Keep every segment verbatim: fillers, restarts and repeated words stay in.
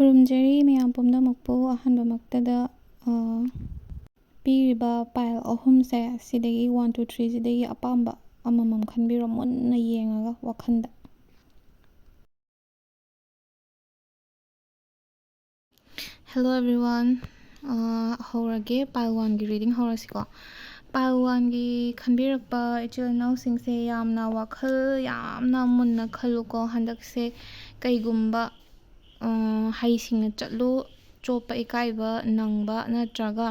ꯈꯨꯔꯨꯝꯖꯔꯤ ꯃꯌꯥꯝ ꯄꯨꯝꯅꯃꯛꯄꯨ꯫ ꯑꯍꯥꯟꯕꯃꯛꯇꯗ, ꯑ, ꯄꯤꯔꯤꯕ pile ꯑꯍꯨꯝꯁꯦ, ꯁꯤꯗꯒꯤ one, two, three ꯁꯤꯗꯒꯤ ꯑꯄꯥꯝꯕ ꯑꯃꯃꯝ ꯈꯟꯕꯤꯔꯣ, ꯃꯨꯟꯅ ꯌꯦꯡꯉꯒ ꯋꯥꯈꯜꯗ꯫ Hello everyone. ꯑ, ꯍꯧꯔꯒꯦ, pile oneꯒꯤ reading ꯍꯧꯔꯁꯤꯀꯣ꯫ Pile oneꯒꯤ ꯈꯟꯕꯤꯔꯛꯄ ꯏꯆꯤꯜ ꯏꯅꯥꯎꯁꯤꯡꯁꯦ, ꯌꯥꯝꯅ ꯋꯥꯈꯜ ꯌꯥꯝꯅ ꯃꯨꯟꯅ ꯈꯜꯂꯨꯀꯣ꯫ ꯍꯟꯗꯛꯁꯦ ꯀꯩꯒꯨꯝꯕ, ꯑ, ꯍꯩꯁꯤꯡꯅ ꯆꯠꯂꯨ, ꯆꯣꯞꯄ ꯏꯀꯥꯏꯕ ꯅꯪꯕ, ꯅꯠꯇ꯭ꯔꯒ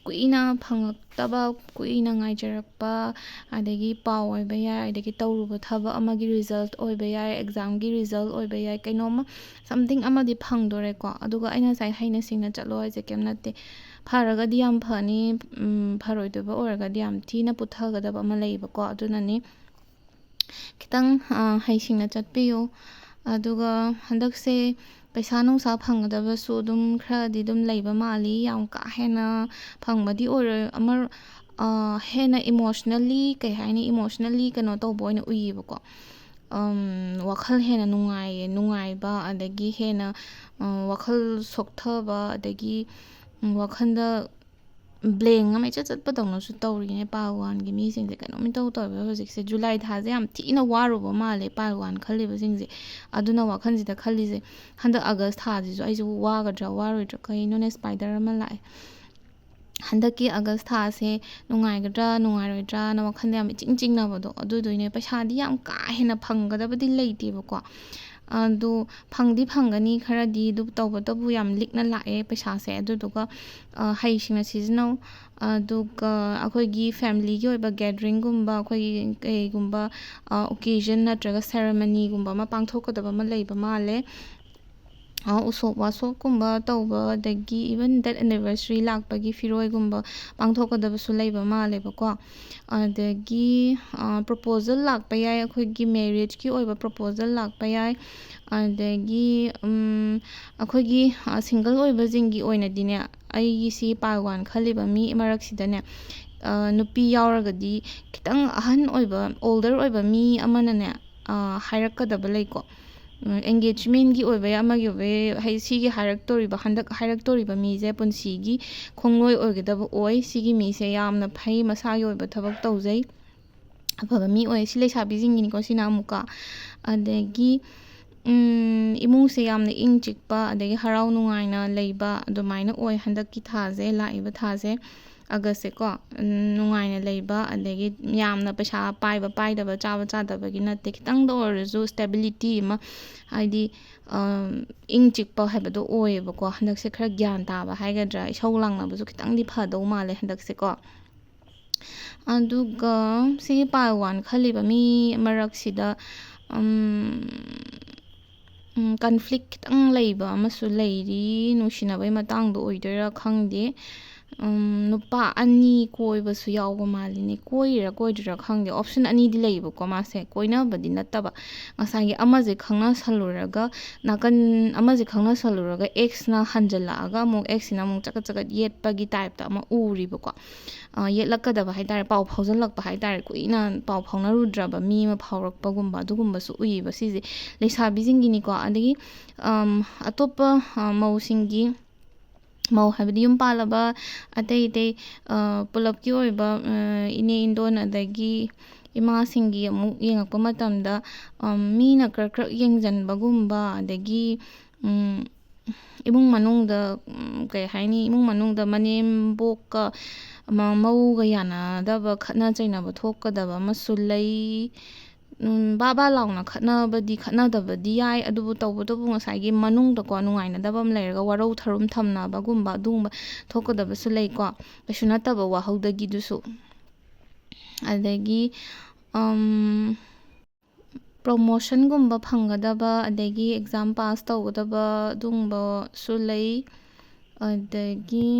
ꯀꯨꯏꯅ ꯐꯪꯉꯛꯇꯕ, ꯀꯨꯏꯅ ꯉꯥꯏꯖꯔꯛꯄ, ꯑꯗꯒꯤ ꯄꯥꯎ ꯑꯣꯏꯕ ꯌꯥꯏ, ꯑꯗꯒꯤ ꯇꯧꯔꯨꯕ ꯊꯕꯛ ꯑꯃꯒꯤ result ꯑꯣꯏꯕ ꯌꯥꯏ, examꯒꯤ result ꯑꯣꯏꯕ ꯌꯥꯏ, ꯀꯩꯅꯣꯝꯃ something ꯑꯃꯗꯤ ꯐꯪꯗꯣꯔꯦꯀꯣ꯫ ꯑꯗꯨꯒ ꯑꯩꯅ ꯉꯁꯥꯏ ꯍꯩꯅ ꯁꯤꯡꯅ ꯆꯠꯂꯣ ꯍꯥꯏꯁꯦ ꯀꯩꯝ ꯅꯠꯇꯦ꯫ ꯐꯔꯒꯗꯤ ꯌꯥꯝ ꯐꯅꯤ, ꯎꯝ, ꯐꯔꯣꯏꯗꯣꯏꯕ ꯑꯣꯏꯔꯒꯗꯤ ꯌꯥꯝ ꯊꯤꯅ ꯄꯨꯊꯒꯗꯕ ꯑꯃ ꯂꯩꯌꯦꯕꯀꯣ꯫ ꯑꯗꯨꯅꯅꯤ ꯈꯤꯇꯪ, ꯑ, ꯍꯩꯁꯤꯡꯅ ꯆꯠꯄꯤꯌꯨ꯫ ꯑꯗꯨꯒ ꯍꯟꯗꯛꯁꯦ ꯄꯩꯁꯥ ꯅꯨꯡꯁꯥ ꯐꯪꯒꯗꯕꯁꯨ ꯑꯗꯨꯝ ꯈꯔꯗꯤ ꯑꯗꯨꯝ ꯂꯩꯕ ꯃꯥꯜꯂꯤ꯫ ꯌꯥꯝ ꯀꯥ ꯍꯦꯟꯅ ꯐꯪꯕꯗꯤ ꯑꯣꯏꯔꯣꯏ꯫ ꯑꯃ, ꯑ, ꯍꯦꯟꯅ emotionally, ꯀꯩ ꯍꯥꯏꯅꯤ, emotionally ꯀꯩꯅꯣ ꯇꯧꯕ ꯑꯣꯏꯅ ꯎꯏꯌꯦꯕꯀꯣ꯫ ꯑꯝ, ꯋꯥꯈꯜ ꯍꯦꯟꯅ ꯅꯨꯡꯉꯥꯏꯌꯦ, ꯅꯨꯡꯉꯥꯏꯕ, ꯑꯗꯒꯤ ꯍꯦꯟꯅ, ꯑ, ꯋꯥꯈꯜ ꯁꯣꯛꯊꯕ, ꯑꯗꯒꯤ, ꯎꯝ, ꯋꯥꯈꯜꯗ blank ꯑꯃ ꯏꯆꯠ ꯆꯠꯄꯗꯧꯅꯁꯨ ꯇꯧꯔꯤꯅꯦ pile oneꯒꯤ ꯃꯤꯁꯤꯡꯁꯦ꯫ ꯀꯩꯅꯣꯝ ꯏꯇꯧ ꯇꯧꯋꯦꯕ ꯍꯧꯖꯤꯛꯁꯦ꯫ July ꯊꯥꯁꯦ ꯌꯥꯝ ꯊꯤꯅ ꯋꯥꯔꯨꯕ ꯃꯥꯜꯂꯦ pile one ꯈꯜꯂꯤꯕꯁꯤꯡꯁꯦ꯫ ꯑꯗꯨꯅ ꯋꯥꯈꯜꯁꯤꯗ ꯈꯜꯂꯤꯁꯦ, ꯍꯟꯗꯛ August ꯊꯥꯁꯤꯁꯨ ꯑꯩꯁꯤꯕꯨ ꯋꯥꯒꯗ꯭ꯔꯥ ꯋꯥꯔꯣꯏꯗ꯭ꯔꯥ, ꯀꯩꯅꯣꯅꯦ, spider ꯑꯃ ꯂꯥꯛꯑꯦ꯫ ꯍꯟꯗꯛꯀꯤ August ꯊꯥꯁꯦ ꯅꯨꯡꯉꯥꯏꯒꯗ꯭ꯔꯥ ꯅꯨꯡꯉꯥꯏꯔꯣꯏꯗ꯭ꯔꯥꯅ ꯋꯥꯈꯜꯗ ꯌꯥꯝ ꯏꯆꯤꯡ ꯆꯤꯡꯅꯕꯗꯣ, ꯑꯗꯨꯗꯨꯏꯅꯦ꯫ ꯄꯩꯁꯥꯗꯤ ꯌꯥꯝ ꯀꯥ ꯍꯦꯟꯅ ꯐꯪꯒꯗꯕꯗꯤ ꯂꯩꯇꯦꯕꯀꯣ꯫ ꯑꯗꯨ ꯐꯪꯗꯤ ꯐꯪꯒꯅꯤ ꯈꯔꯗꯤ, ꯑꯗꯨ ꯇꯧꯕꯇꯕꯨ ꯌꯥꯝ ꯂꯤꯛꯅ ꯂꯥꯛꯑꯦ ꯄꯩꯁꯥꯁꯦ꯫ ꯑꯗꯨꯗꯨꯒ, ꯑ, ꯍꯩꯁꯤꯡꯅ ꯁꯤꯖꯤꯟꯅꯧ꯫ ꯑꯗꯨꯒ ꯑꯩꯈꯣꯏꯒꯤ familyꯒꯤ ꯑꯣꯏꯕ gatheringꯒꯨꯝꯕ, ꯑꯩꯈꯣꯏꯒꯤ ꯀꯩꯒꯨꯝꯕ, ꯑ, occasion ꯅꯠꯇ꯭ꯔꯒ ceremonyꯒꯨꯝꯕ ꯑꯃ ꯄꯥꯡꯊꯣꯛꯀꯗꯕ ꯑꯃ ꯂꯩꯕ ꯃꯥꯜꯂꯦ꯫ ꯑ, ꯎꯁꯣꯞ ꯋꯥꯁꯣꯞꯀꯨꯝꯕ ꯇꯧꯕ, ꯑꯗꯒꯤ even death anniversary ꯂꯥꯛꯄꯒꯤ ꯐꯤꯔꯣꯏꯒꯨꯝꯕ ꯄꯥꯡꯊꯣꯛꯀꯗꯕꯁꯨ ꯂꯩꯕ ꯃꯥꯜꯂꯦꯕꯀꯣ꯫ ꯑꯗꯒꯤ, ꯑ, proposal ꯂꯥꯛꯄ ꯌꯥꯏ, ꯑꯩꯈꯣꯏꯒꯤ marriageꯀꯤ ꯑꯣꯏꯕ proposal ꯂꯥꯛꯄ ꯌꯥꯏ꯫ ꯑꯗꯒꯤ, ꯎꯝ, ꯑꯩꯈꯣꯏꯒꯤ, ꯑ, single ꯑꯣꯏꯕꯁꯤꯡꯒꯤ ꯑꯣꯏꯅꯗꯤꯅꯦ, ꯑꯩꯒꯤ ꯁꯤ pile one ꯈꯜꯂꯤꯕ ꯃꯤ ꯃꯔꯛꯁꯤꯗꯅꯦ, ꯑ, ꯅꯨꯄꯤ ꯌꯥꯎꯔꯒꯗꯤ ꯈꯤꯇꯪ ꯑꯍꯟ ꯑꯣꯏꯕ, older ꯑꯣꯏꯕ ꯃꯤ ꯑꯃꯅꯅꯦ, ꯑ, ꯍꯥꯏꯔꯛꯀꯗꯕ ꯂꯩꯀꯣ꯫ ꯑꯦꯡꯒꯦꯖꯃꯦꯟꯒꯤ ꯑꯣꯏꯕ ꯌꯥꯏ, ꯑꯃꯒꯤ ꯑꯣꯏꯕ ꯌꯥꯏ, ꯍꯥꯏꯗꯤ ꯁꯤꯒꯤ ꯍꯥꯏꯔꯛꯇꯣꯔꯤꯕ, ꯍꯟꯗꯛ ꯍꯥꯏꯔꯛꯇꯣꯔꯤꯕ ꯃꯤꯁꯦ ꯄꯨꯟꯁꯤꯒꯤ ꯈꯣꯡꯂꯣꯏ ꯑꯣꯏꯒꯗꯕ ꯑꯣꯏ꯫ ꯁꯤꯒꯤ ꯃꯤꯁꯦ ꯌꯥꯝꯅ ꯐꯩ, ꯃꯁꯥꯒꯤ ꯑꯣꯏꯕ ꯊꯕꯛ ꯇꯧꯖꯩ, ꯑꯐꯕ ꯃꯤ ꯑꯣꯏ꯫ ꯁꯤ ꯂꯩꯁꯥꯕꯤꯁꯤꯡꯒꯤꯅꯤꯀꯣ, ꯁꯤꯅ ꯑꯃꯨꯛꯀ꯫ ꯑꯗꯒꯤ ꯎꯝ, ꯏꯃꯨꯡꯁꯦ ꯌꯥꯝꯅ ꯏꯪ ꯆꯤꯛꯄ, ꯑꯗꯒꯤ ꯍꯔꯥꯎ ꯅꯨꯡꯉꯥꯏꯅ ꯂꯩꯕ ꯑꯗꯨꯃꯥꯏꯅ ꯑꯣꯏ ꯍꯟꯗꯛꯀꯤ ꯊꯥꯁꯦ, ꯂꯥꯛꯏꯕ ꯊꯥꯁꯦ꯫ ꯑꯥꯒꯁꯁꯦꯀꯣ, ꯎꯝ, ꯅꯨꯡꯉꯥꯏꯅ ꯂꯩꯕ, ꯑꯗꯒꯤ ꯌꯥꯝꯅ ꯄꯩꯁꯥ ꯄꯥꯏꯕ ꯄꯥꯏꯗꯕ, ꯆꯥꯕ ꯆꯥꯗꯕꯒꯤ ꯅꯠꯇꯦ, ꯈꯤꯇꯪꯗ ꯑꯣꯏꯔꯁꯨ ꯁ꯭ꯇꯦꯕꯤꯂꯤꯇꯤ ꯑꯃ, ꯍꯥꯏꯗꯤ, ꯑꯝ, ꯏꯪ ꯆꯤꯛꯄ ꯍꯥꯏꯕꯗꯣ ꯑꯣꯏꯌꯦꯕꯀꯣ꯫ ꯍꯟꯗꯛꯁꯦ ꯈꯔ ꯒ꯭ꯌꯥꯟ ꯇꯥꯕ ꯍꯥꯏꯒꯗ꯭ꯔꯥ, ꯏꯁꯧ ꯂꯥꯡꯅꯕꯁꯨ ꯈꯤꯇꯪꯗꯤ ꯐꯗꯧ ꯃꯥꯜꯂꯦ ꯍꯟꯗꯛꯁꯦꯀꯣ꯫ ꯑꯗꯨꯒ ꯁꯤꯒꯤ ꯄꯥꯏꯜ ꯋꯥꯟ ꯈꯜꯂꯤꯕ ꯃꯤ ꯃꯔꯛꯁꯤꯗ, ꯎꯝ, ꯎꯝ, ꯀꯟꯐ꯭ꯂꯤꯛ ꯈꯤꯇꯪ ꯂꯩꯕ ꯑꯃꯁꯨ ꯂꯩꯔꯤ, ꯅꯨꯡꯁꯤꯅꯕꯩ ꯃꯇꯥꯡꯗ ꯑꯣꯏꯗꯣꯏꯔꯥ ꯈꯪꯗꯦ꯫ ꯎꯝ, ꯅꯨꯄꯥ ꯑꯅꯤ ꯀꯣꯏꯕꯁꯨ ꯌꯥꯎꯕ ꯃꯥꯜꯂꯤꯅꯦ꯫ ꯀꯣꯏꯔꯤꯔꯥ ꯀꯣꯏꯗ꯭ꯔꯤꯔꯥ ꯈꯪꯗꯦ, ꯑꯣꯞꯁꯟ ꯑꯅꯤꯗꯤ ꯂꯩꯌꯦꯕꯀꯣ ꯃꯥꯁꯦ꯫ ꯀꯣꯏꯅꯕꯗꯤ ꯅꯠꯇꯕ, ꯉꯁꯥꯏꯒꯤ ꯑꯃꯁꯦ ꯈꯪꯅꯁꯜꯂꯨꯔꯒ, ꯅꯥꯀꯟ ꯑꯃꯁꯦ ꯈꯪꯅꯁꯜꯂꯨꯔꯒ ꯑꯦꯛꯁꯅ ꯍꯟꯖꯜꯂꯛꯑꯒ ꯑꯃꯨꯛ ꯑꯦꯛꯁꯁꯤꯅ ꯑꯃꯨꯛ ꯆꯀꯠ ꯆꯀꯠ ꯌꯦꯠꯄꯒꯤ ꯇꯥꯏꯞꯇ ꯑꯃ ꯎꯔꯤꯕꯀꯣ꯫ ꯑ, ꯌꯦꯠꯂꯛꯀꯗꯕ ꯍꯥꯏ ꯇꯥꯔꯦ, ꯄꯥꯎ ꯐꯥꯎꯖꯜꯂꯛꯄ ꯍꯥꯏ ꯇꯥꯔꯦ, ꯀꯨꯏꯅ ꯄꯥꯎ ꯐꯥꯎꯅꯔꯨꯗ꯭ꯔꯕ ꯃꯤ ꯑꯃ ꯐꯥꯎꯔꯛꯄꯒꯨꯝꯕ, ꯑꯗꯨꯒꯨꯝꯕꯁꯨ ꯎꯏꯌꯦꯕ ꯁꯤꯁꯦ ꯂꯩꯁꯥꯕꯤꯁꯤꯡꯒꯤꯅꯤꯀꯣ꯫ ꯑꯗꯒꯤ, ꯑꯝ, ꯑꯇꯣꯞꯄ, ꯑ, ꯃꯧꯁꯤꯡꯒꯤ, ꯃꯧ ꯍꯥꯏꯕꯗꯤ ꯌꯨꯝ ꯄꯥꯜꯂꯕ ꯑꯇꯩ ꯑꯇꯩ, ꯑ, ꯄꯨꯂꯞꯀꯤ ꯑꯣꯏꯕ, ꯑ, ꯏꯅꯦ ꯏꯟꯗꯣꯟ ꯑꯗꯒꯤ ꯏꯃꯥꯁꯤꯡꯒꯤ ꯑꯃꯨꯛ ꯌꯦꯡꯉꯛꯄ ꯃꯇꯝꯗ, ꯑꯝ, ꯃꯤꯅ ꯀ꯭ꯔꯛ ꯀ꯭ꯔꯛ ꯌꯦꯡꯁꯤꯟꯕꯒꯨꯝꯕ, ꯑꯗꯒꯤ, ꯎꯝ, ꯏꯃꯨꯡ ꯃꯅꯨꯡꯗ, ꯎꯝ, ꯀꯩ ꯍꯥꯏꯅꯤ, ꯏꯃꯨꯡ ꯃꯅꯨꯡꯗ ꯃꯅꯦꯝꯕꯣꯛꯀ ꯃ-, ꯃꯧꯒ ꯌꯥꯅꯗꯕ, ꯈꯠꯅ ꯆꯩꯅꯕ ꯊꯣꯛꯀꯗꯕ ꯑꯃꯁꯨ ꯂꯩ꯫ ꯎꯝ, ꯕꯥ ꯕꯥ ꯂꯥꯎꯅ ꯈꯠꯅꯕꯗꯤ ꯈꯠꯅꯗꯕꯗꯤ ꯌꯥꯏ, ꯑꯗꯨꯕꯨ ꯇꯧꯕꯇꯕꯨ ꯉꯁꯥꯏꯒꯤ ꯃꯅꯨꯡꯗꯀꯣ ꯅꯨꯡꯉꯥꯏꯅꯗꯕ ꯑꯃ ꯂꯩꯔꯒ ꯋꯥꯔꯧ ꯊꯧꯔꯨꯝ ꯊꯝꯅꯕꯒꯨꯝꯕ ꯑꯗꯨꯒꯨꯝꯕ ꯊꯣꯛꯀꯗꯕꯁꯨ ꯂꯩꯀꯣ, ꯀꯩꯁꯨ ꯅꯠꯇꯕ ꯋꯥꯍꯧꯗꯒꯤꯗꯨꯁꯨ꯫ ꯑꯗꯒꯤ, ꯎꯝ, ꯄ꯭ꯔꯣꯃꯣꯁꯟꯒꯨꯝꯕ ꯐꯪꯒꯗꯕ, ꯑꯗꯒꯤ ꯑꯦꯛꯖꯥꯝ ꯄꯥꯁ ꯇꯧꯒꯗꯕ ꯑꯗꯨꯒꯨꯝꯕꯁꯨ ꯂꯩ꯫ ꯑꯗꯒꯤ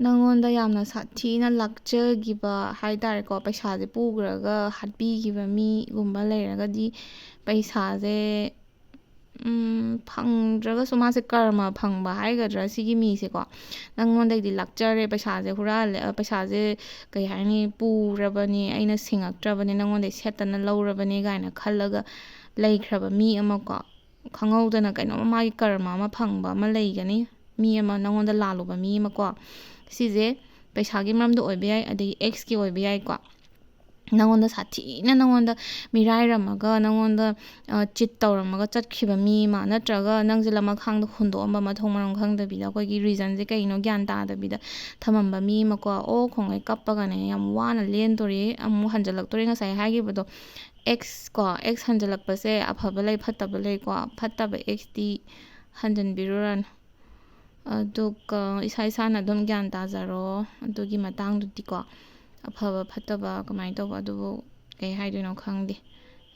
ꯅꯪꯉꯣꯟꯗ ꯌꯥꯝꯅ ꯁꯥꯊꯤꯅ ꯂꯥꯛꯆꯈꯤꯕ ꯍꯥꯏ ꯇꯥꯔꯦꯀꯣ, ꯄꯩꯁꯥꯁꯦ ꯄꯨꯈ꯭ꯔꯒ ꯍꯥꯠꯄꯤꯈꯤꯕ ꯃꯤꯒꯨꯝꯕ ꯂꯩꯔꯒꯗꯤ ꯄꯩꯁꯥꯁꯦ, ꯎꯝ, ꯐꯪꯗ꯭ꯔꯒꯁꯨ ꯃꯥꯁꯦ ꯀꯔꯃ ꯐꯪꯕ ꯍꯥꯏꯒꯗ꯭ꯔꯥ ꯁꯤꯒꯤ ꯃꯤꯁꯦꯀꯣ, ꯅꯪꯉꯣꯟꯗꯒꯤꯗꯤ ꯂꯥꯛꯆꯔꯦ, ꯄꯩꯁꯥꯁꯦ ꯍꯨꯔꯥꯜꯂꯦ, ꯑ, ꯄꯩꯁꯥꯁꯦ ꯀꯩ ꯍꯥꯏꯅꯤ, ꯄꯨꯔꯕꯅꯦ, ꯑꯩꯅ ꯁꯤꯡꯉꯛꯇ꯭ꯔꯕꯅꯦ, ꯅꯪꯉꯣꯟꯗꯒꯤ ꯁꯦꯠꯇꯅ ꯂꯧꯔꯕꯅꯦ ꯀꯥꯏꯅ ꯈꯜꯂꯒ ꯂꯩꯈ꯭ꯔꯕ ꯃꯤ ꯑꯃꯀꯣ, ꯈꯪꯍꯧꯗꯅ ꯀꯩꯅꯣꯝꯃ ꯃꯥꯒꯤ ꯀꯔꯃ ꯑꯃ ꯐꯪꯕ ꯑꯃ ꯂꯩꯒꯅꯤ꯫ ꯃꯤ ꯑꯃ, ꯅꯪꯉꯣꯟꯗ ꯂꯥꯜꯂꯨꯕ ꯃꯤ ꯑꯃꯀꯣ, ꯁꯤꯁꯦ ꯄꯩꯁꯥꯒꯤ ꯃꯔꯝꯗ ꯑꯣꯏꯕ ꯌꯥꯏ, ꯑꯗꯒꯤ ꯑꯦꯛꯁꯀꯤ ꯑꯣꯏꯕ ꯌꯥꯏꯀꯣ꯫ ꯅꯪꯉꯣꯟꯗ ꯁꯥꯊꯤꯅ, ꯅꯪꯉꯣꯟꯗ ꯃꯤꯔꯥꯏꯔꯝꯃꯒ, ꯅꯪꯉꯣꯟꯗ ꯆꯤꯠ ꯇꯧꯔꯝꯃꯒ ꯆꯠꯈꯤꯕ ꯃꯤ ꯑꯃ, ꯅꯠꯇ꯭ꯔꯒ ꯅꯪꯁꯦ ꯂꯃꯈꯥꯡꯗ ꯍꯨꯟꯗꯣꯛꯑꯝꯕ, ꯃꯊꯣꯡ ꯃꯔꯝ ꯈꯪꯗꯕꯤꯗ, ꯑꯩꯈꯣꯏꯒꯤ ꯔꯤꯖꯟꯁꯦ ꯀꯩꯅꯣ ꯒ꯭ꯌꯥꯟ ꯇꯥꯗꯕꯤꯗ ꯊꯝꯃꯝꯕ ꯃꯤ ꯑꯃꯀꯣ꯫ ꯑꯣ, ꯈꯣꯡꯒꯩ ꯀꯞꯄꯒꯅꯦ ꯌꯥꯝ ꯋꯥꯅ ꯂꯦꯟꯗꯣꯔꯦ, ꯑꯃꯨꯛ ꯍꯟꯖꯜꯂꯛꯇꯣꯔꯦ꯫ ꯉꯁꯥꯏ ꯍꯥꯏꯈꯤꯕꯗꯣ, ꯑꯦꯛꯁ ꯀꯣ, ꯑꯦꯛꯁ ꯍꯟꯖꯜꯂꯛꯄꯁꯦ ꯑꯐꯕ ꯂꯩ, ꯐꯠꯇꯕ ꯂꯩꯀꯣ꯫ ꯐꯠꯇꯕ ꯑꯦꯛꯁꯇꯤ ꯍꯟꯖꯟꯕꯤꯔꯨꯔꯅꯨ꯫ ꯑꯗꯨꯒ ꯏꯁꯥ ꯏꯁꯥꯅ ꯑꯗꯨꯝ ꯒ꯭ꯌꯥꯟ ꯇꯥꯖꯔꯣ ꯑꯗꯨꯒꯤ ꯃꯇꯥꯡꯗꯨꯗꯤꯀꯣ꯫ ꯑꯐꯕ ꯐꯠꯇꯕ ꯀꯃꯥꯏꯅ ꯇꯧꯕ, ꯑꯗꯨꯕꯨ ꯀꯩ ꯍꯥꯏꯗꯣꯏꯅꯣ ꯈꯪꯗꯦ꯫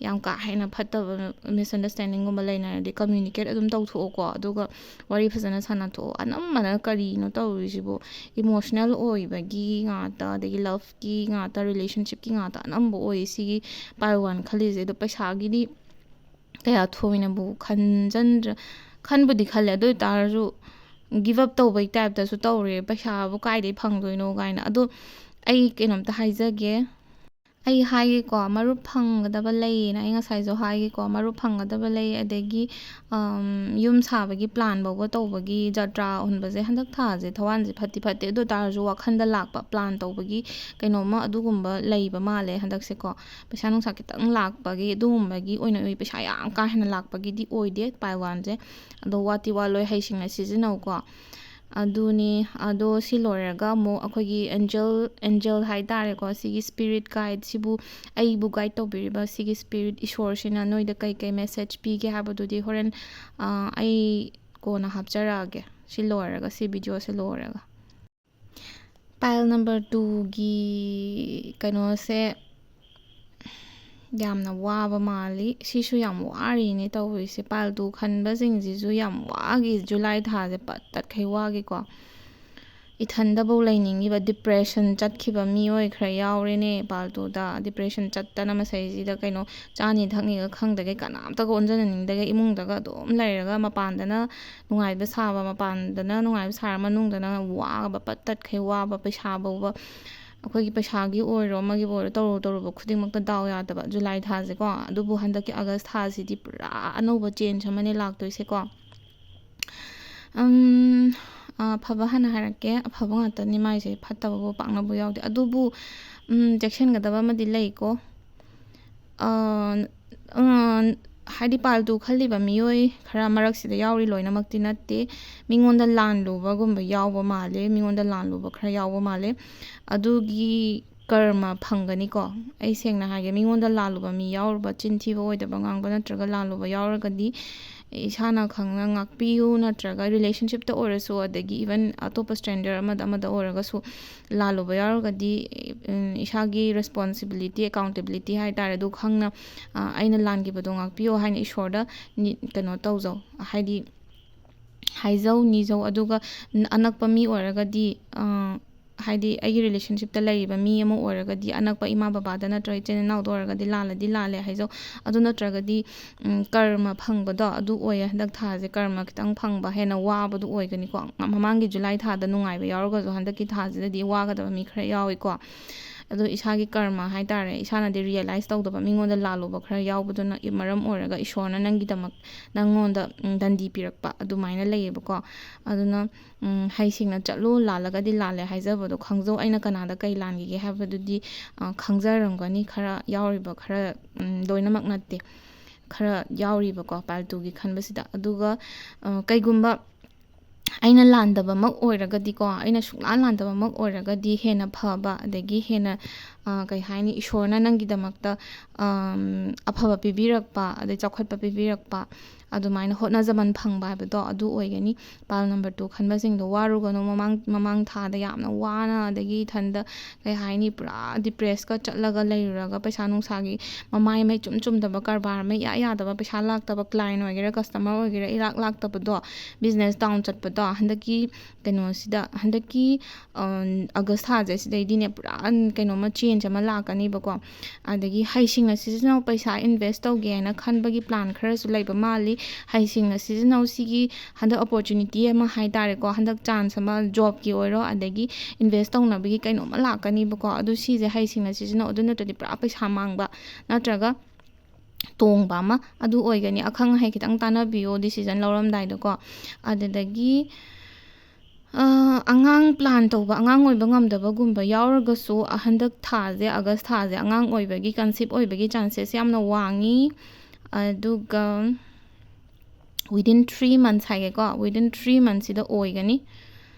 ꯌꯥꯝ ꯀꯥ ꯍꯦꯟꯅ ꯐꯠꯇꯕ ꯃꯤꯁꯑꯟꯗꯔꯁ꯭ꯇꯦꯟꯗꯤꯡꯒꯨꯝꯕ ꯂꯩꯅꯔꯗꯤ ꯀꯝꯃ꯭ꯌꯨꯅꯤꯀꯦꯠ ꯑꯗꯨꯝ ꯇꯧꯊꯣꯛꯑꯣꯀꯣ꯫ ꯑꯗꯨꯒ ꯋꯥꯔꯤ ꯐꯖꯅ ꯁꯥꯟꯅꯊꯣꯛꯑꯣ꯫ ꯑꯅꯝꯕꯅ ꯀꯔꯤꯅꯣ ꯇꯧꯔꯤꯁꯤꯕꯨ? ꯏꯃꯣꯁꯅꯦꯜ ꯑꯣꯏꯕꯒꯤ ꯉꯥꯛꯇ, ꯑꯗꯒꯤ ꯂꯞꯀꯤ ꯉꯥꯛꯇ, ꯔꯤꯂꯦꯁꯟꯁꯤꯞꯀꯤ ꯉꯥꯛꯇ ꯑꯅꯝꯕ ꯑꯣꯏꯌꯦ ꯁꯤꯒꯤ ꯄꯥꯏꯜ ꯋꯥꯟ ꯈꯜꯂꯤꯁꯦ꯫ ꯑꯗꯣ ꯄꯩꯁꯥꯒꯤꯗꯤ ꯀꯌꯥ ꯊꯣꯏꯅꯕꯨ ꯈꯟꯖꯟꯗ꯭ꯔ-, ꯈꯟꯕꯨꯗꯤ ꯈꯜꯂꯦ, ꯑꯗꯨ ꯑꯣꯏ ꯇꯥꯔꯁꯨ ꯒꯤꯞ ꯑꯞ ꯇꯧꯕꯩ ꯇꯥꯏꯞꯇꯁꯨ ꯇꯧꯔꯦ, ꯄꯩꯁꯥꯕꯨ ꯀꯥꯏꯗꯩ ꯐꯪꯗꯣꯏꯅꯣ ꯀꯥꯏꯅ꯫ ꯑꯗꯣ ꯑꯩ ꯀꯩꯅꯣꯝꯇ ꯍꯥꯏꯖꯒꯦ꯫ ꯑꯩ ꯍꯥꯏꯒꯦꯀꯣ, ꯃꯔꯨꯞ ꯐꯪꯒꯗꯕ ꯂꯩꯌꯦꯅ ꯑꯩ ꯉꯁꯥꯏꯁꯨ ꯍꯥꯏꯒꯦꯀꯣ, ꯃꯔꯨꯞ ꯐꯪꯒꯗꯕ ꯂꯩ, ꯑꯗꯒꯤ, ꯑꯝ, ꯌꯨꯝ ꯁꯥꯕꯒꯤ ꯄ꯭ꯂꯥꯟ ꯐꯥꯎꯕ ꯇꯧꯕꯒꯤ, ꯖꯇ꯭ꯔꯥ ꯍꯨꯟꯕꯁꯦ ꯍꯟꯗꯛ ꯊꯥꯁꯦ ꯊꯧꯋꯥꯟꯁꯦ ꯐꯠꯇꯤ ꯐꯠꯇꯦ, ꯑꯗꯨ ꯑꯣꯏ ꯇꯥꯔꯁꯨ ꯋꯥꯈꯟꯗ ꯂꯥꯛꯄ ꯄ꯭ꯂꯥꯟ ꯇꯧꯕꯒꯤ ꯀꯩꯅꯣꯝꯃ ꯑꯗꯨꯒꯨꯝꯕ ꯂꯩꯕ ꯃꯥꯜꯂꯦ ꯍꯟꯗꯛꯁꯦꯀꯣ꯫ ꯄꯩꯁꯥ ꯅꯨꯡꯁꯥ ꯈꯤꯇꯪ ꯂꯥꯛꯄꯒꯤ ꯑꯗꯨꯒꯨꯝꯕꯒꯤ ꯑꯣꯏꯅ ꯎꯏ, ꯄꯩꯁꯥ ꯌꯥꯝ ꯀꯥ ꯍꯦꯟꯅ ꯂꯥꯛꯄꯒꯤꯗꯤ ꯑꯣꯏꯗꯦ ꯄꯥꯏꯜ ꯋꯥꯟꯁꯦ꯫ ꯑꯗꯣ ꯋꯥꯠꯇꯤ ꯋꯥꯠꯂꯣꯏ, ꯍꯩꯁꯤꯡꯅ ꯁꯤꯖꯤꯟꯅꯧꯀꯣ꯫ ꯑꯗꯨꯅꯤ꯫ ꯑꯗꯣ ꯁꯤ ꯂꯣꯏꯔꯒ ꯑꯃꯨꯛ ꯑꯩꯈꯣꯏꯒꯤ ꯑꯦꯟꯖꯦꯜ, ꯑꯦꯟꯖꯦꯜ ꯍꯥꯏ ꯇꯥꯔꯦꯀꯣ, ꯁꯤꯒꯤ ꯁ꯭ꯄꯤꯔꯤꯠ ꯒꯥꯏꯗ ꯁꯤꯕꯨ, ꯑꯩꯕꯨ ꯒꯥꯏꯗ ꯇꯧꯕꯤꯔꯤꯕ ꯁꯤꯒꯤ ꯁ꯭ꯄꯤꯔꯤꯠ ꯏꯁꯣꯔꯁꯤꯅ ꯅꯣꯏꯗ ꯀꯩ ꯀꯩ ꯃꯦꯁꯦꯖ ꯄꯤꯒꯦ ꯍꯥꯏꯕꯗꯨꯗꯤ ꯍꯣꯔꯦꯟ, ꯑ, ꯑꯩ ꯀꯣꯟꯅ ꯍꯥꯞꯆꯔꯛꯑꯒꯦ ꯁꯤ ꯂꯣꯏꯔꯒ, ꯁꯤ ꯚꯤꯗꯤꯑꯣꯁꯦ ꯂꯣꯏꯔꯒ꯫ ꯄꯥꯏꯜ ꯅꯝꯕꯔ ꯇꯨꯒꯤ ꯀꯩꯅꯣꯁꯦ ꯌꯥꯝꯅ ꯋꯥꯕ ꯃꯥꯜꯂꯤ꯫ ꯁꯤꯁꯨ ꯌꯥꯝ ꯋꯥꯔꯤꯅꯦ ꯇꯧꯔꯤꯁꯦ꯫ ꯄꯥꯏꯜ ꯇꯨ ꯈꯟꯕꯁꯤꯡꯁꯤꯁꯨ ꯌꯥꯝ ꯋꯥꯈꯤ, ꯖꯨꯂꯥꯏ ꯊꯥꯁꯦ ꯄꯠ ꯇꯠꯈꯩ ꯋꯥꯈꯤꯀꯣ꯫ ꯏꯊꯟꯗꯕꯨ ꯂꯩꯅꯤꯡꯉꯤꯕ, ꯗꯤꯄ꯭ꯔꯦꯁꯟ ꯆꯠꯈꯤꯕ ꯃꯤꯑꯣꯏ ꯈꯔ ꯌꯥꯎꯔꯦꯅꯦ ꯄꯥꯏꯜ ꯇꯨꯗ꯫ ꯗꯤꯄ꯭ꯔꯦꯁꯟ ꯆꯠꯇꯅ ꯃꯁꯩꯁꯤꯗ ꯀꯩꯅꯣ ꯆꯥꯅꯤ ꯊꯛꯅꯤꯒ ꯈꯪꯗꯒꯩ, ꯀꯅꯥꯝꯇꯒ ꯑꯣꯟꯖꯟꯅꯅꯤꯡꯗꯒꯩ, ꯏꯃꯨꯡꯗꯒ ꯑꯗꯨꯝ ꯂꯩꯔꯒ, ꯃꯄꯥꯟꯗꯅ ꯅꯨꯡꯉꯥꯏꯕ ꯁꯥꯕ, ꯃꯄꯥꯟꯗꯅ ꯅꯨꯡꯉꯥꯏꯕ ꯁꯥꯔ ꯃꯅꯨꯡꯗꯅ ꯋꯥꯕ, ꯄꯠ ꯇꯠꯈꯩ ꯋꯥꯕ, ꯄꯩꯁꯥ ꯐꯥꯎꯕ ꯑꯩꯈꯣꯏꯒꯤ ꯄꯩꯁꯥꯒꯤ ꯑꯣꯏꯔꯣ, ꯑꯃꯒꯤ ꯑꯣꯏꯔꯣ, ꯇꯧꯔꯨ ꯇꯧꯔꯨꯕ ꯈꯨꯗꯤꯡꯃꯛꯇ ꯗꯥꯎ ꯌꯥꯗꯕ꯫ ꯖꯨꯂꯥꯏ ꯊꯥꯁꯦꯀꯣ, ꯑꯗꯨꯕꯨ ꯍꯟꯗꯛꯀꯤ ꯑꯥꯒꯁ ꯊꯥꯁꯤꯗꯤ ꯄꯨꯔꯥ ꯑꯅꯧꯕ ꯆꯦꯟꯖ ꯑꯃꯅꯦ ꯂꯥꯛꯇꯣꯏꯁꯦꯀꯣ꯫ ꯎꯝ, ꯑꯐꯕ ꯍꯥꯟꯅ ꯍꯥꯏꯔꯛꯀꯦ꯫ ꯑꯐꯕ ꯉꯥꯛꯇꯅꯤ ꯃꯥꯏꯁꯦ, ꯐꯠꯇꯕꯕꯨ ꯄꯥꯛꯅꯕꯨ ꯌꯥꯎꯗꯦ꯫ ꯑꯗꯨꯕꯨ, ꯎꯝ, ꯆꯦꯛꯁꯤꯟꯒꯗꯕ ꯑꯃꯗꯤ ꯂꯩꯀꯣ꯫ ꯑ, ꯑ, ꯍꯥꯏꯗꯤ ꯄꯥꯜꯇꯨ ꯈꯜꯂꯤꯕ ꯃꯤꯑꯣꯏ ꯈꯔ ꯃꯔꯛꯁꯤꯗ ꯌꯥꯎꯔꯤ, ꯂꯣꯏꯅꯃꯛꯇꯤ ꯅꯠꯇꯦ꯫ ꯃꯤꯉꯣꯟꯗ ꯂꯥꯟꯂꯨꯕꯒꯨꯝꯕ ꯌꯥꯎꯕ ꯃꯥꯜꯂꯦ, ꯃꯤꯉꯣꯟꯗ ꯂꯥꯟꯂꯨꯕ ꯈꯔ ꯌꯥꯎꯕ ꯃꯥꯜꯂꯦ꯫ ꯑꯗꯨꯒꯤ ꯀꯔꯃ ꯐꯪꯒꯅꯤꯀꯣ꯫ ꯑꯩ ꯁꯦꯡꯅ ꯍꯥꯏꯒꯦ, ꯃꯤꯉꯣꯟꯗ ꯂꯥꯜꯂꯨꯕ ꯃꯤ ꯌꯥꯎꯔꯨꯕ, ꯆꯤꯟ ꯊꯤꯕ, ꯑꯣꯏꯗꯕ ꯉꯥꯡꯕ ꯅꯠꯇ꯭ꯔꯒ ꯂꯥꯜꯂꯨꯕ ꯌꯥꯎꯔꯒꯗꯤ ꯏꯁꯥꯅ ꯈꯪꯅ ꯉꯥꯛꯄꯤꯌꯨ, ꯅꯠꯇ꯭ꯔꯒ ꯔꯤꯂꯦꯁꯟꯁꯤꯞꯇ ꯑꯣꯏꯔꯁꯨ, ꯑꯗꯒꯤ ꯏꯚꯟ ꯑꯇꯣꯞꯄ ꯁ꯭ꯇ꯭ꯔꯦꯟꯖꯔ ꯑꯃꯗ, ꯑꯃꯗ ꯑꯣꯏꯔꯒꯁꯨ ꯂꯥꯜꯂꯨꯕ ꯌꯥꯎꯔꯒꯗꯤ, ꯎꯝ, ꯏꯁꯥꯒꯤ ꯔꯦꯁꯄꯣꯟꯁꯤꯕꯤꯂꯤꯇꯤ, ꯑꯦꯀꯥꯎꯟꯇꯦꯕꯤꯂꯤꯇꯤ ꯍꯥꯏ ꯇꯥꯔꯦ, ꯑꯗꯨ ꯈꯪꯅ, ꯑ, "ꯑꯩꯅ ꯂꯥꯟꯈꯤꯕꯗꯣ ꯉꯥꯛꯄꯤꯌꯣ" ꯍꯥꯏꯅ ꯏꯁꯣꯔꯗ ꯅꯤ-, ꯀꯩꯅꯣ ꯇꯧꯖꯧ, ꯍꯥꯏꯗꯤ ꯍꯥꯏꯖꯧ, ꯅꯤꯖꯧ꯫ ꯑꯗꯨꯒ ꯅ-, ꯑꯅꯛꯄ ꯃꯤ ꯑꯣꯏꯔꯒꯗꯤ, ꯑ, ꯍꯥꯏꯗꯤ ꯑꯩꯒꯤ ꯔꯤꯂꯦꯁꯟꯁꯤꯞꯇ ꯂꯩꯔꯤꯕ ꯃꯤ ꯑꯃ ꯑꯣꯏꯔꯒꯗꯤ, ꯑꯅꯛꯄ ꯏꯃꯥ ꯕꯕꯥꯗ ꯅꯠꯇ꯭ꯔꯒ ꯏꯆꯤꯟ ꯏꯅꯥꯎꯗ ꯑꯣꯏꯔꯒꯗꯤ ꯂꯥꯜꯂꯗꯤ ꯂꯥꯜꯂꯦ ꯍꯥꯏꯖꯧ꯫ ꯑꯗꯨ ꯅꯠꯇ꯭ꯔꯒꯗꯤ, ꯎꯝ, ꯀꯔꯃ ꯐꯪꯕꯗꯣ ꯑꯗꯨ ꯑꯣꯏꯌꯦ꯫ ꯍꯟꯗꯛ ꯊꯥꯁꯦ ꯀꯔꯃ ꯈꯤꯇꯪ ꯐꯪꯕ, ꯍꯦꯟꯅ ꯋꯥꯕꯗꯣ ꯑꯣꯏꯒꯅꯤꯀꯣ꯫ ꯃꯃꯥꯡꯒꯤ ꯖꯨꯂꯥꯏ ꯊꯥꯗ ꯅꯨꯡꯉꯥꯏꯕ ꯌꯥꯎꯔꯒꯁꯨ ꯍꯟꯗꯛꯀꯤ ꯊꯥꯁꯤꯗꯗꯤ ꯋꯥꯒꯗꯕ ꯃꯤ ꯈꯔ ꯌꯥꯎꯏꯀꯣ꯫ ꯑꯗꯣ ꯏꯁꯥꯒꯤ ꯀꯔꯃ ꯍꯥꯏ ꯇꯥꯔꯦ, ꯏꯁꯥꯅꯗꯤ ꯔꯤꯌꯦꯂꯥꯏꯁ ꯇꯧꯗꯕ, ꯃꯤꯉꯣꯟꯗ ꯂꯥꯜꯂꯨꯕ ꯈꯔ ꯌꯥꯎꯕꯗꯨꯅ ꯃꯔꯝ ꯑꯣꯏꯔꯒ ꯏꯁꯣꯔꯅ ꯅꯪꯒꯤꯗꯃꯛ, ꯅꯪꯉꯣꯟꯗ, ꯎꯝ, ꯗꯟꯗꯤ ꯄꯤꯔꯛꯄ ꯑꯗꯨꯃꯥꯏꯅ ꯂꯩꯌꯦꯕꯀꯣ꯫ ꯑꯗꯨꯅ, ꯎꯝ, ꯍꯩꯁꯤꯡꯅ ꯆꯠꯂꯨ, ꯂꯥꯜꯂꯒꯗꯤ ꯂꯥꯜꯂꯦ ꯍꯥꯏꯖꯕꯗꯣ ꯈꯪꯖꯧ꯫ ꯑꯩꯅ ꯀꯅꯥꯗ ꯀꯩ ꯂꯥꯟꯈꯤꯒꯦ ꯍꯥꯏꯕꯗꯨꯗꯤ, ꯑ, ꯈꯪꯖꯔꯝꯒꯅꯤ, ꯈꯔ ꯌꯥꯎꯔꯤꯕ, ꯈꯔ, ꯎꯝ, ꯂꯣꯏꯅꯃꯛ ꯅꯠꯇꯦ, ꯈꯔ ꯌꯥꯎꯔꯤꯕꯀꯣ ꯄꯥꯜꯇꯨꯒꯤ ꯈꯟꯕꯁꯤꯗ꯫ ꯑꯗꯨꯒ, ꯑ, ꯀꯩꯒꯨꯝꯕ ꯑꯩꯅ ꯂꯥꯟꯗꯕꯃꯛ ꯑꯣꯏꯔꯒꯗꯤꯀꯣ, ꯑꯩꯅ ꯁꯨꯡꯂꯥꯟ ꯂꯥꯟꯗꯕꯃꯛ ꯑꯣꯏꯔꯒꯗꯤ ꯍꯦꯟꯅ ꯐꯕ, ꯑꯗꯒꯤ ꯍꯦꯟꯅ, ꯑ, ꯀꯩ ꯍꯥꯏꯅꯤ, ꯏꯁꯣꯔꯅ ꯅꯪꯒꯤꯗꯃꯛꯇ, ꯑꯝ, ꯑꯐꯕ ꯄꯤꯕꯤꯔꯛꯄ, ꯑꯗꯩ ꯆꯥꯎꯈꯠꯄ ꯄꯤꯕꯤꯔꯛꯄ, ꯑꯗꯨꯃꯥꯏꯅ ꯍꯣꯠꯅꯖꯃꯟ ꯐꯪꯕ ꯍꯥꯏꯕꯗꯣ ꯑꯗꯨ ꯑꯣꯏꯒꯅꯤ꯫ ꯄꯥꯜ ꯅꯝꯕꯔ ꯇꯨ ꯈꯟꯕꯁꯤꯡꯗꯣ ꯋꯥꯔꯨꯒꯅꯨ꯫ ꯃꯃꯥꯡ, ꯃꯃꯥꯡ ꯊꯥꯗ ꯌꯥꯝꯅ ꯋꯥꯅ, ꯑꯗꯒꯤ ꯏꯊꯟꯗ ꯀꯩ ꯍꯥꯏꯅꯤ, ꯄꯨꯔꯥ ꯗꯤꯄ꯭ꯔꯦꯁꯀ ꯆꯠꯂꯒ ꯂꯩꯔꯨꯔꯒ ꯄꯩꯁꯥ ꯅꯨꯡꯁꯥꯒꯤ ꯃꯃꯥꯏ ꯃꯩ ꯆꯨꯝ ꯆꯨꯝꯗꯕ, ꯀꯔꯕꯥꯔ ꯑꯃ ꯏꯌꯥ ꯌꯥꯗꯕ, ꯄꯩꯁꯥ ꯂꯥꯛꯇꯕ, ꯀ꯭ꯂꯥꯏꯟ ꯑꯣꯏꯒꯦꯔꯥ ꯀꯁꯇꯃꯔ ꯑꯣꯏꯒꯦꯔꯥ ꯏꯂꯥꯛ ꯂꯥꯛꯇꯕꯗꯣ, ꯕꯤꯖꯤꯅꯦꯁ ꯗꯥꯎꯟ ꯆꯠꯄꯗꯣ, ꯍꯟꯗꯛꯀꯤ ꯀꯩꯅꯣꯁꯤꯗ, ꯍꯟꯗꯛꯀꯤ, ꯑ, ꯑꯥꯒꯁ ꯊꯥꯁꯦ ꯁꯤꯗꯩꯗꯤꯅꯦ ꯄꯨꯔꯥ ꯀꯩꯅꯣꯝꯃ ꯆꯦꯟꯖ change ꯑꯃ ꯂꯥꯛꯀꯅꯤꯕꯀꯣ꯫ ꯑꯗꯒꯤ ꯍꯩꯁꯤꯡꯅ ꯁꯤꯖꯤꯟꯅꯧ, ꯄꯩꯁꯥ invest ꯇꯧꯒꯦ ꯍꯥꯏꯅ ꯈꯟꯕꯒꯤ plan ꯈꯔꯁꯨ ꯂꯩꯕ ꯃꯥꯜꯂꯤ꯫ ꯍꯩꯁꯤꯡꯅ ꯁꯤꯖꯤꯟꯅꯧ, ꯁꯤꯒꯤ ꯍꯟꯗꯛ opportunity ꯑꯃ ꯍꯥꯏꯇꯥꯔꯦꯀꯣ, ꯍꯟꯗꯛ chance ꯑꯃ jobꯀꯤ ꯑꯣꯏꯔꯣ, ꯑꯗꯒꯤ invest ꯇꯧꯅꯕꯒꯤ ꯀꯩꯅꯣꯝꯃ ꯂꯥꯛꯀꯅꯤꯕꯀꯣ꯫ ꯑꯗꯨ ꯁꯤꯁꯦ ꯍꯩꯁꯤꯡꯅ ꯁꯤꯖꯤꯟꯅꯧ, ꯑꯗꯨ ꯅꯠꯇ꯭ꯔꯗꯤ ꯄꯨꯔꯥ ꯄꯩꯁꯥ ꯃꯥꯡꯕ ꯅꯠꯇ꯭ꯔꯒ ꯇꯣꯡꯕ ꯑꯃ ꯑꯗꯨ ꯑꯣꯏꯒꯅꯤ꯫ ꯑꯈꯪ ꯑꯍꯩ ꯈꯤꯇꯪ ꯇꯥꯟꯅꯕꯤꯌꯣ decision ꯂꯧꯔꯝꯗꯥꯏꯗꯀꯣ꯫ ꯑꯗꯨꯗꯒꯤ ꯑꯉꯥꯡ plan ꯇꯧꯕ, ꯑꯉꯥꯡ ꯑꯣꯏꯕ ꯉꯝꯗꯕꯒꯨꯝꯕ ꯌꯥꯎꯔꯒꯁꯨ ꯍꯟꯗꯛ ꯊꯥꯁꯦ, August ꯊꯥꯁꯦ ꯑꯉꯥꯡ ꯑꯣꯏꯕꯒꯤ, conceive ꯑꯣꯏꯕꯒꯤ chances ꯌꯥꯝꯅ ꯋꯥꯡꯉꯤ꯫ ꯑꯗꯨꯒ within three months ꯍꯥꯏꯒꯦꯀꯣ, within three monthsꯁꯤꯗ ꯑꯣꯏꯒꯅꯤ꯫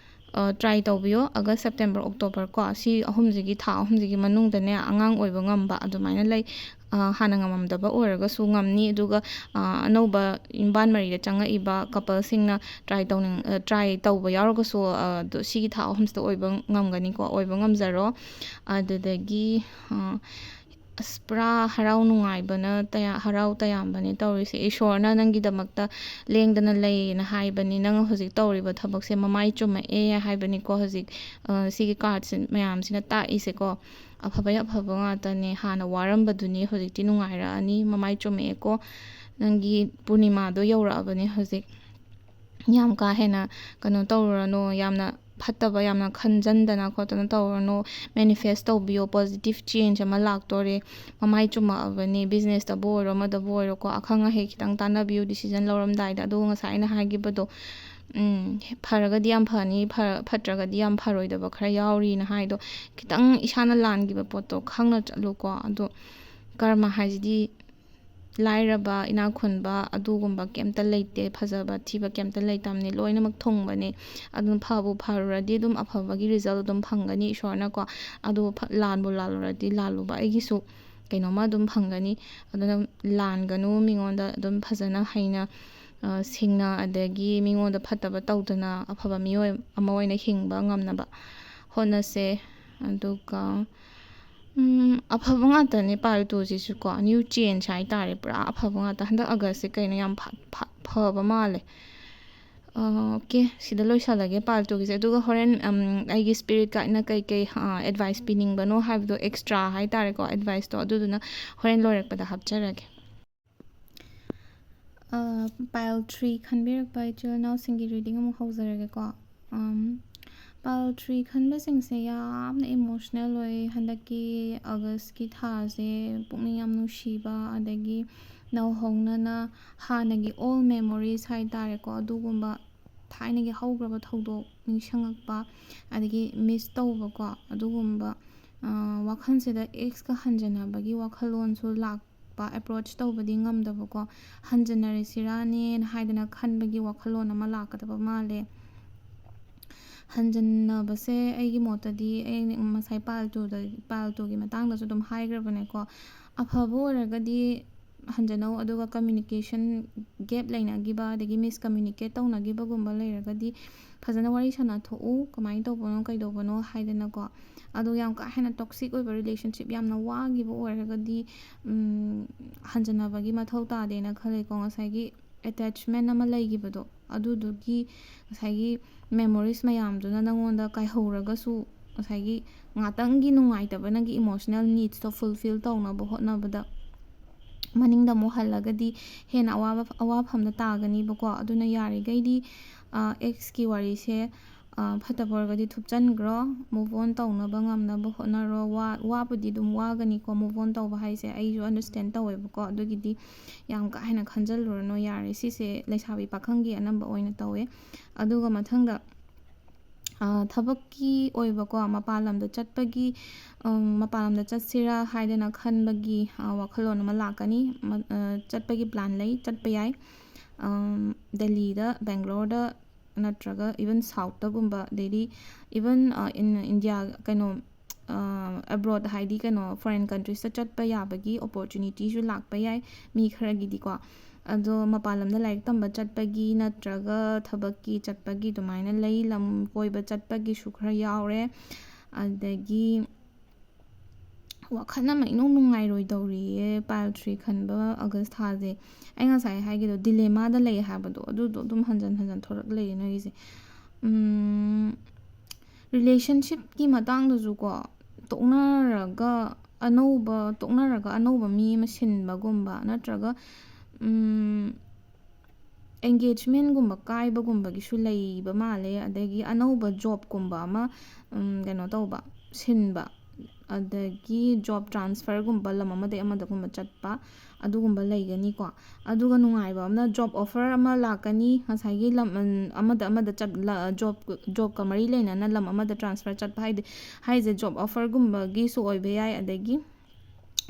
Try ꯇꯧꯕꯤꯌꯣ꯫ August, September, October ꯀꯣ, ꯁꯤ ꯑꯍꯨꯝꯁꯤꯒꯤ, ꯊꯥ ꯑꯍꯨꯝꯁꯤꯒꯤ ꯃꯅꯨꯡꯗꯅꯦ ꯑꯉꯥꯡ ꯑꯣꯏꯕ ꯉꯝꯕ ꯑꯗꯨꯃꯥꯏꯅ ꯂꯩ꯫ ꯍꯥꯟꯅ ꯉꯝꯃꯝꯗꯕ ꯑꯣꯏꯔꯒꯁꯨ ꯉꯝꯅꯤ꯫ ꯑꯗꯨꯒ ꯑꯅꯧꯕ ꯌꯨꯝꯕꯥꯟ ꯃꯔꯤꯗ ꯆꯪꯉꯛꯏꯕ coupleꯁꯤꯡꯅ try ꯇꯧꯅꯤꯡ-, try ꯇꯧꯕ ꯌꯥꯎꯔꯒꯁꯨ, ꯑꯗꯣ ꯁꯤꯒꯤ ꯊꯥ ꯑꯍꯨꯝꯁꯤꯗ ꯑꯣꯏꯕ ꯉꯝꯒꯅꯤꯀꯣ, ꯑꯣꯏꯕ ꯉꯝꯖꯔꯣ꯫ ꯑꯗꯨꯗꯒꯤ ꯑꯁ, ꯄꯨꯔꯥ ꯍꯔꯥꯎ ꯅꯨꯡꯉꯥꯏꯕꯅ ꯇꯌꯥ-, ꯍꯔꯥꯎ ꯇꯌꯥꯝꯕꯅꯦ ꯇꯧꯔꯤꯁꯦ꯫ ꯏꯁꯣꯔꯅ ꯅꯪꯒꯤꯗꯃꯛꯇ ꯂꯦꯡꯗꯅ ꯂꯩꯌꯦꯅ ꯍꯥꯏꯕꯅꯤ꯫ ꯅꯪ ꯍꯧꯖꯤꯛ ꯇꯧꯔꯤꯕ ꯊꯕꯛꯁꯦ ꯃꯃꯥꯏ ꯆꯨꯝꯃꯛꯑꯦ ꯍꯥꯏꯕꯅꯤꯀꯣ꯫ ꯍꯧꯖꯤꯛ ꯁꯤꯒꯤ cardꯁꯤ ꯃꯌꯥꯝꯁꯤꯅ ꯇꯥꯛꯏꯁꯦꯀꯣ꯫ ꯑꯐꯕ ꯑꯐꯕ ꯉꯥꯛꯇꯅꯦ꯫ ꯍꯥꯟꯅ ꯋꯥꯔꯝꯕꯗꯨꯅꯤ, ꯍꯧꯖꯤꯛꯇꯤ ꯅꯨꯡꯉꯥꯏꯔꯛꯑꯅꯤ꯫ ꯃꯃꯥꯏ ꯆꯨꯝꯃꯛꯑꯦꯀꯣ꯫ ꯅꯪꯒꯤ ꯄꯨꯔꯅꯤꯃꯥꯗꯣ ꯌꯧꯔꯛꯑꯕꯅꯤ ꯍꯧꯖꯤꯛ꯫ ꯌꯥꯝ ꯀꯥ ꯍꯦꯟꯅ ꯀꯩꯅꯣ ꯇꯧꯔꯨꯔꯅꯨ, ꯌꯥꯝꯅ ꯐꯠꯇꯕ ꯌꯥꯝꯅ ꯈꯟꯖꯟꯗꯅ ꯈꯣꯠꯇꯅ ꯇꯧꯔꯨꯔꯅꯨ꯫ Manifest ꯇꯧꯕꯤꯌꯣ, positive change ꯑꯃ ꯂꯥꯛꯇꯣꯔꯦ꯫ ꯃꯃꯥꯏ ꯆꯨꯝꯃꯛꯑꯕꯅꯤ, businessꯇꯕꯨ ꯑꯣꯏꯔꯣ ꯑꯃꯗꯕꯨ ꯑꯣꯏꯔꯣꯀꯣ꯫ ꯑꯈꯪ ꯑꯍꯩ ꯈꯤꯇꯪ ꯇꯥꯟꯅꯕꯤꯌꯨ decision ꯂꯧꯔꯝꯗꯥꯏꯗ꯫ ꯑꯗꯨꯒ ꯉꯁꯥꯏ ꯑꯩꯅ ꯍꯥꯏꯈꯤꯕꯗꯣ, ꯎꯝ, ꯐꯔꯒꯗꯤ ꯌꯥꯝ ꯐꯅꯤ, ꯐ-, ꯐꯠꯇ꯭ꯔꯒꯗꯤ ꯌꯥꯝ ꯐꯔꯣꯏꯗꯕ ꯈꯔ ꯌꯥꯎꯔꯤꯅ ꯍꯥꯏꯗꯣ, ꯈꯤꯇꯪ ꯏꯁꯥꯅ ꯂꯥꯟꯈꯤꯕ ꯄꯣꯠꯇꯣ ꯈꯪꯅ ꯆꯠꯂꯨꯀꯣ꯫ ꯑꯗꯣ ꯀꯔꯃ ꯍꯥꯏꯁꯤꯗꯤ ꯂꯥꯏꯔꯕ, ꯏꯅꯥꯛ ꯈꯨꯟꯕ ꯑꯗꯨꯒꯨꯝꯕ ꯀꯩꯝꯇ ꯂꯩꯇꯦ, ꯐꯖꯕ ꯊꯤꯕ ꯀꯩꯝꯇ ꯂꯩꯇꯕꯅꯤ, ꯂꯣꯏꯅꯃꯛ ꯊꯨꯡꯕꯅꯤ꯫ ꯑꯗꯨꯝ ꯐꯕꯨ ꯐꯔꯨꯔꯗꯤ ꯑꯗꯨꯝ ꯑꯐꯕꯒꯤ result ꯑꯗꯨꯝ ꯐꯪꯒꯅꯤ ꯏꯁꯣꯔꯅꯀꯣ꯫ ꯑꯗꯨ ꯐ-, ꯂꯥꯟꯕꯨ ꯂꯥꯜꯂꯨꯔꯗꯤ ꯂꯥꯜꯂꯨꯕ ꯑꯩꯒꯤꯁꯨ ꯀꯩꯅꯣꯝꯃ ꯑꯗꯨꯝ ꯐꯪꯒꯅꯤ꯫ ꯑꯗꯨꯅ ꯂꯥꯟꯒꯅꯨ ꯃꯤꯉꯣꯟꯗ, ꯑꯗꯨꯝ ꯐꯖꯅ ꯍꯩꯅ, ꯑ, ꯁꯤꯡꯅ, ꯑꯗꯒꯤ ꯃꯤꯉꯣꯟꯗ ꯐꯠꯇꯕ ꯇꯧꯗꯅ ꯑꯐꯕ ꯃꯤꯑꯣꯏ ꯑꯃ ꯑꯣꯏꯅ ꯍꯤꯡꯕ ꯉꯝꯅꯕ ꯍꯣꯠꯅꯁꯦ꯫ ꯑꯗꯨꯒ ꯎꯝ, ꯑꯐꯕ ꯉꯥꯛꯇꯅꯦ ꯄꯥꯏꯌꯨ ꯇꯨꯁꯤꯁꯨꯀꯣ꯫ New change ꯍꯥꯏꯇꯥꯔꯦ, ꯄꯨꯔꯥ ꯑꯐꯕ ꯉꯥꯛꯇ꯫ ꯍꯟꯗꯛ Augustꯁꯦ ꯀꯩꯅꯣ ꯌꯥꯝ ꯐ-, ꯐ-, ꯐꯕ ꯃꯥꯜꯂꯦ꯫ ꯑꯣꯀꯦ, ꯁꯤꯗ ꯂꯣꯏꯁꯤꯜꯂꯒꯦ ꯄꯥꯏꯜ ꯇꯨꯒꯤꯁꯦ꯫ ꯑꯗꯨꯒ ꯍꯣꯔꯦꯟ ꯑꯩꯒꯤ ꯁ꯭ꯄꯤꯔꯤꯠ ꯒꯥꯏꯗꯅ ꯀꯩꯀꯩ ꯑꯦꯗꯚꯥꯏꯁ ꯄꯤꯅꯤꯡꯕꯅꯣ ꯍꯥꯏꯕꯗꯣ, ꯑꯦꯛꯁꯇ꯭ꯔꯥ ꯍꯥꯏꯇꯥꯔꯦꯀꯣ, ꯑꯦꯗꯚꯥꯏꯁꯇꯣ, ꯑꯗꯨꯗꯨꯅ ꯍꯣꯔꯦꯟ ꯂꯣꯏꯔꯛꯄꯗ ꯍꯥꯞꯆꯔꯒꯦ꯫ ꯄꯥꯏꯜ ꯊ꯭ꯔꯤ ꯈꯟꯕꯤꯔꯛꯄ ꯏꯆꯤꯜ ꯏꯅꯥꯎꯁꯤꯡꯒꯤ ꯔꯤꯗꯤꯡ ꯑꯃꯨꯛ ꯍꯧꯖꯔꯒꯦꯀꯣ꯫ ꯄꯥꯏꯜ ꯊ꯭ꯔꯤ ꯈꯟꯕꯁꯤꯡꯁꯦ ꯌꯥꯝꯅ ꯏꯃꯣꯁꯅꯦꯜ ꯑꯣꯏ꯫ ꯍꯟꯗꯛꯀꯤ ꯑꯥꯒꯁꯀꯤ ꯊꯥꯁꯦ ꯄꯨꯛꯅꯤꯡ ꯌꯥꯝ ꯅꯨꯡꯁꯤꯕ, ꯑꯗꯒꯤ ꯅꯧꯍꯧꯅꯅ ꯍꯥꯟꯅꯒꯤ ꯑꯣꯜ ꯃꯦꯃꯣꯔꯤꯁ ꯍꯥꯏꯇꯥꯔꯦꯀꯣ, ꯑꯗꯨꯒꯨꯝꯕ ꯊꯥꯏꯅꯒꯤ ꯍꯧꯈ꯭ꯔꯕ ꯊꯧꯗꯣꯛ ꯅꯤꯡꯁꯤꯡꯉꯛꯄ, ꯑꯗꯒꯤ ꯃꯤꯁ ꯇꯧꯕꯀꯣ, ꯑꯗꯨꯒꯨꯝꯕ ꯋꯥꯈꯜꯁꯤꯗ ꯑꯦꯛꯁꯀ ꯍꯟꯖꯟꯅꯕꯒꯤ ꯋꯥꯈꯜꯂꯣꯟꯁꯨ ꯂꯥꯛꯄ, ꯑꯦꯄ꯭ꯔꯣꯆ ꯇꯧꯕꯗꯤ ꯉꯝꯗꯕꯀꯣ, ꯍꯟꯖꯟꯅꯔꯁꯤꯔꯥꯅꯦꯅ ꯍꯥꯏꯗꯅ ꯈꯟꯕꯒꯤ ꯋꯥꯈꯜꯂꯣꯟ ꯑꯃ ꯂꯥꯛꯀꯗꯕ ꯃꯥꯜꯂꯦ꯫ ꯍꯟꯖꯟꯅꯕꯁꯦ ꯑꯩꯒꯤ ꯃꯣꯠꯇꯗꯤ, ꯑꯩ ꯉꯁꯥꯏ ꯄꯥꯏꯜ ꯇꯨꯗ, ꯄꯥꯏꯜ ꯇꯨꯒꯤ ꯃꯇꯥꯡꯗꯁꯨ ꯑꯗꯨꯝ ꯍꯥꯏꯈ꯭ꯔꯕꯅꯦꯀꯣ, ꯑꯐꯕ ꯑꯣꯏꯔꯒꯗꯤ ꯍꯟꯖꯅꯧ, ꯑꯗꯨꯒ ꯀꯝꯃ꯭ꯌꯨꯅꯤꯀꯦꯁꯟ ꯒꯦꯞ ꯂꯩꯅꯈꯤꯕ, ꯑꯗꯒꯤ ꯃꯤꯁꯀꯝꯃ꯭ꯌꯨꯅꯤꯀꯦꯠ ꯇꯧꯅꯈꯤꯕꯒꯨꯝꯕ ꯂꯩꯔꯒꯗꯤ ꯐꯖꯅ ꯋꯥꯔꯤ ꯁꯥꯟꯅꯊꯣꯛꯎ, ꯀꯃꯥꯏꯅ ꯇꯧꯕꯅꯣ, ꯀꯩꯗꯧꯕꯅꯣ ꯍꯥꯏꯗꯅꯀꯣ꯫ ꯑꯗꯣ ꯌꯥꯝ ꯀꯥ ꯍꯦꯟꯅ ꯇꯣꯛꯁꯤꯛ ꯑꯣꯏꯕ ꯔꯤꯂꯦꯁꯟꯁꯤꯞ ꯌꯥꯝꯅ ꯋꯥꯈꯤꯕ ꯑꯣꯏꯔꯒꯗꯤ, ꯍꯟꯖꯟꯅꯕꯒꯤ ꯃꯊꯧ ꯇꯥꯗꯦꯅ ꯈꯜꯂꯦꯀꯣ꯫ ꯉꯁꯥꯏꯒꯤ ꯑꯦꯇꯦꯆꯃꯦꯟ ꯑꯃ ꯂꯩꯈꯤꯕꯗꯣ, ꯑꯗꯨꯗꯨꯒꯤ ꯉꯁꯥꯏꯒꯤ ꯃꯦꯃꯣꯔꯤꯁ ꯃꯌꯥꯝꯗꯨꯅ ꯅꯪꯉꯣꯟꯗ ꯀꯥꯏꯍꯧꯔꯒꯁꯨ, ꯉꯁꯥꯏꯒꯤ ꯉꯥꯛꯇꯪꯒꯤ ꯅꯨꯡꯉꯥꯏꯇꯕ, ꯅꯪꯒꯤ ꯏꯃꯣꯁꯅꯦꯜ ꯅꯤꯗꯁꯇꯣ ꯐꯨꯜꯐꯤꯜ ꯇꯧꯅꯕ ꯍꯣꯠꯅꯕꯗ ꯃꯅꯤꯡꯗ ꯑꯃꯨꯛ ꯍꯜꯂꯒꯗꯤ ꯍꯦꯟꯅ ꯑꯋꯥꯕ, ꯑꯋꯥꯐꯝꯗ ꯇꯥꯒꯅꯤꯕꯀꯣ꯫ ꯑꯗꯨꯅ ꯌꯥꯔꯤꯈꯩꯗꯤ ꯑꯦꯛꯁꯀꯤ ꯋꯥꯔꯤꯁꯦ ꯐꯠꯇꯕ ꯑꯣꯏꯔꯒꯗꯤ ꯊꯨꯞꯆꯟꯈ꯭ꯔꯣ, ꯃꯨꯚ ꯑꯣꯟ ꯇꯧꯅꯕ ꯉꯝꯅꯕ ꯍꯣꯠꯅꯔꯣ꯫ ꯋꯥ-, ꯋꯥꯕꯨꯗꯤ ꯑꯗꯨꯝ ꯋꯥꯒꯅꯤꯀꯣ, ꯃꯨꯚ ꯑꯣꯟ ꯇꯧꯕ ꯍꯥꯏꯁꯦ, ꯑꯩꯁꯨ ꯑꯟꯗꯔꯁꯇꯦꯟ ꯇꯧꯋꯦꯕꯀꯣ꯫ ꯑꯗꯨꯒꯤꯗꯤ ꯌꯥꯝ ꯀꯥ ꯍꯦꯟꯅ ꯈꯟꯖꯜꯂꯨꯔꯅꯨ, ꯌꯥꯔꯦ꯫ ꯁꯤꯁꯦ ꯂꯩꯁꯥꯕꯤ ꯄꯥꯈꯪꯒꯤ ꯑꯅꯝꯕ ꯑꯣꯏꯅ ꯇꯧꯋꯦ꯫ ꯑꯗꯨꯒ ꯃꯊꯪꯗ, ꯊꯕꯛꯀꯤ ꯑꯣꯏꯕꯀꯣ, ꯃꯄꯥꯟ ꯂꯝꯗ ꯆꯠꯄꯒꯤ, ꯃꯄꯥꯟ ꯂꯝꯗ ꯆꯠꯁꯤꯔꯥ ꯍꯥꯏꯗꯅ ꯈꯟꯕꯒꯤ ꯋꯥꯈꯜꯂꯣꯟ ꯑꯃ ꯂꯥꯛꯀꯅꯤ꯫ ꯆꯠꯄꯒꯤ ꯄ꯭ꯂꯥꯟ ꯂꯩ, ꯆꯠꯄ ꯌꯥꯏ꯫ ꯗꯦꯜꯂꯤꯗ, ꯕꯦꯡꯒ꯭ꯂꯣꯔꯗ, ꯅꯠꯇ꯭ꯔꯒ ꯏꯚꯟ ꯁꯥꯎꯠꯇꯒꯨꯝꯕ, ꯑꯗꯩꯗꯤ ꯏꯚꯟ ꯏꯟꯗꯤꯌꯥ, ꯀꯩꯅꯣ, ꯑꯦꯕ꯭ꯔꯣꯗ, ꯍꯥꯏꯗꯤ ꯀꯩꯅꯣ, ꯐꯣꯔꯦꯟ ꯀꯟꯇ꯭ꯔꯤꯁꯇ ꯆꯠꯄ ꯌꯥꯕꯒꯤ ꯑꯣꯄꯣꯔꯆꯨꯅꯤꯇꯤꯁꯨ ꯂꯥꯛꯄ ꯌꯥꯏ ꯃꯤ ꯈꯔꯒꯤꯗꯤꯀꯣ꯫ ꯑꯗꯣ ꯃꯄꯥꯟ ꯂꯝꯗ ꯂꯥꯏꯔꯤꯛ ꯇꯝꯕ ꯆꯠꯄꯒꯤ ꯅꯠꯇ꯭ꯔꯒ ꯊꯕꯛꯀꯤ ꯆꯠꯄꯒꯤ ꯑꯗꯨꯃꯥꯏꯅ ꯂꯩ, ꯂꯝ ꯀꯣꯏꯕ ꯆꯠꯄꯒꯤꯁꯨ ꯈꯔ ꯌꯥꯎꯔꯦ꯫ ꯑꯗꯒꯤ ꯋꯥꯈꯜ ꯑꯃ ꯏꯅꯨꯡ ꯅꯨꯡꯉꯥꯏꯔꯣꯏꯗꯧꯔꯤꯌꯦ pile three ꯈꯟꯕ ꯑꯥꯒꯁ ꯊꯥꯁꯦ꯫ ꯑꯩ ꯉꯁꯥꯏ ꯍꯥꯏꯒꯦꯗꯣ, dilemmaꯗ ꯂꯩ ꯍꯥꯏꯕꯗꯣ, ꯑꯗꯨꯗꯣ ꯑꯗꯨꯝ ꯍꯟꯖꯟ ꯍꯟꯖꯟ ꯊꯣꯔꯛ ꯂꯩꯔꯦ ꯅꯣꯏꯒꯤꯁꯦ꯫ ꯎꯝ, relationshipꯀꯤ ꯃꯇꯥꯡꯗꯁꯨꯀꯣ, ꯇꯣꯛꯅꯔꯒ ꯑꯅꯧꯕ, ꯇꯣꯛꯅꯔꯒ ꯑꯅꯧꯕ ꯃꯤ ꯑꯃ ꯁꯤꯟꯕꯒꯨꯝꯕ, ꯅꯠꯇ꯭ꯔꯒ, ꯎꯝ, engagementꯒꯨꯝꯕ ꯀꯥꯏꯕꯒꯨꯝꯕꯒꯤꯁꯨ ꯂꯩꯕ ꯃꯥꯜꯂꯦ꯫ ꯑꯗꯒꯤ ꯑꯅꯧꯕ jobꯀꯨꯝꯕ ꯑꯃ, ꯎꯝ, ꯀꯩꯅꯣ ꯇꯧꯕ, ꯁꯤꯟꯕ, ꯑꯗꯒꯤ job transferꯒꯨꯝꯕ, ꯂꯝ ꯑꯃꯗꯒꯤ ꯑꯃꯗꯒꯨꯝꯕ ꯆꯠꯄ, ꯑꯗꯨꯒꯨꯝꯕ ꯂꯩꯒꯅꯤꯀꯣ꯫ ꯑꯗꯨꯒ ꯅꯨꯡꯉꯥꯏꯕ ꯑꯃꯅ job offer ꯑꯃ ꯂꯥꯛꯀꯅꯤ꯫ ꯉꯁꯥꯏꯒꯤ ꯂꯝ, ꯎꯝ, ꯑꯃꯗ ꯑꯃꯗ ꯆꯠ-, ꯂ-, job, jobꯀ ꯃꯔꯤ ꯂꯩꯅꯅ ꯂꯝ ꯑꯃꯗ transfer ꯆꯠꯄ ꯍꯥꯏꯗꯤ, ꯍꯥꯏꯁꯦ job offerꯒꯨꯝꯕꯒꯤꯁꯨ ꯑꯣꯏꯕ ꯌꯥꯏ꯫ ꯑꯗꯒꯤ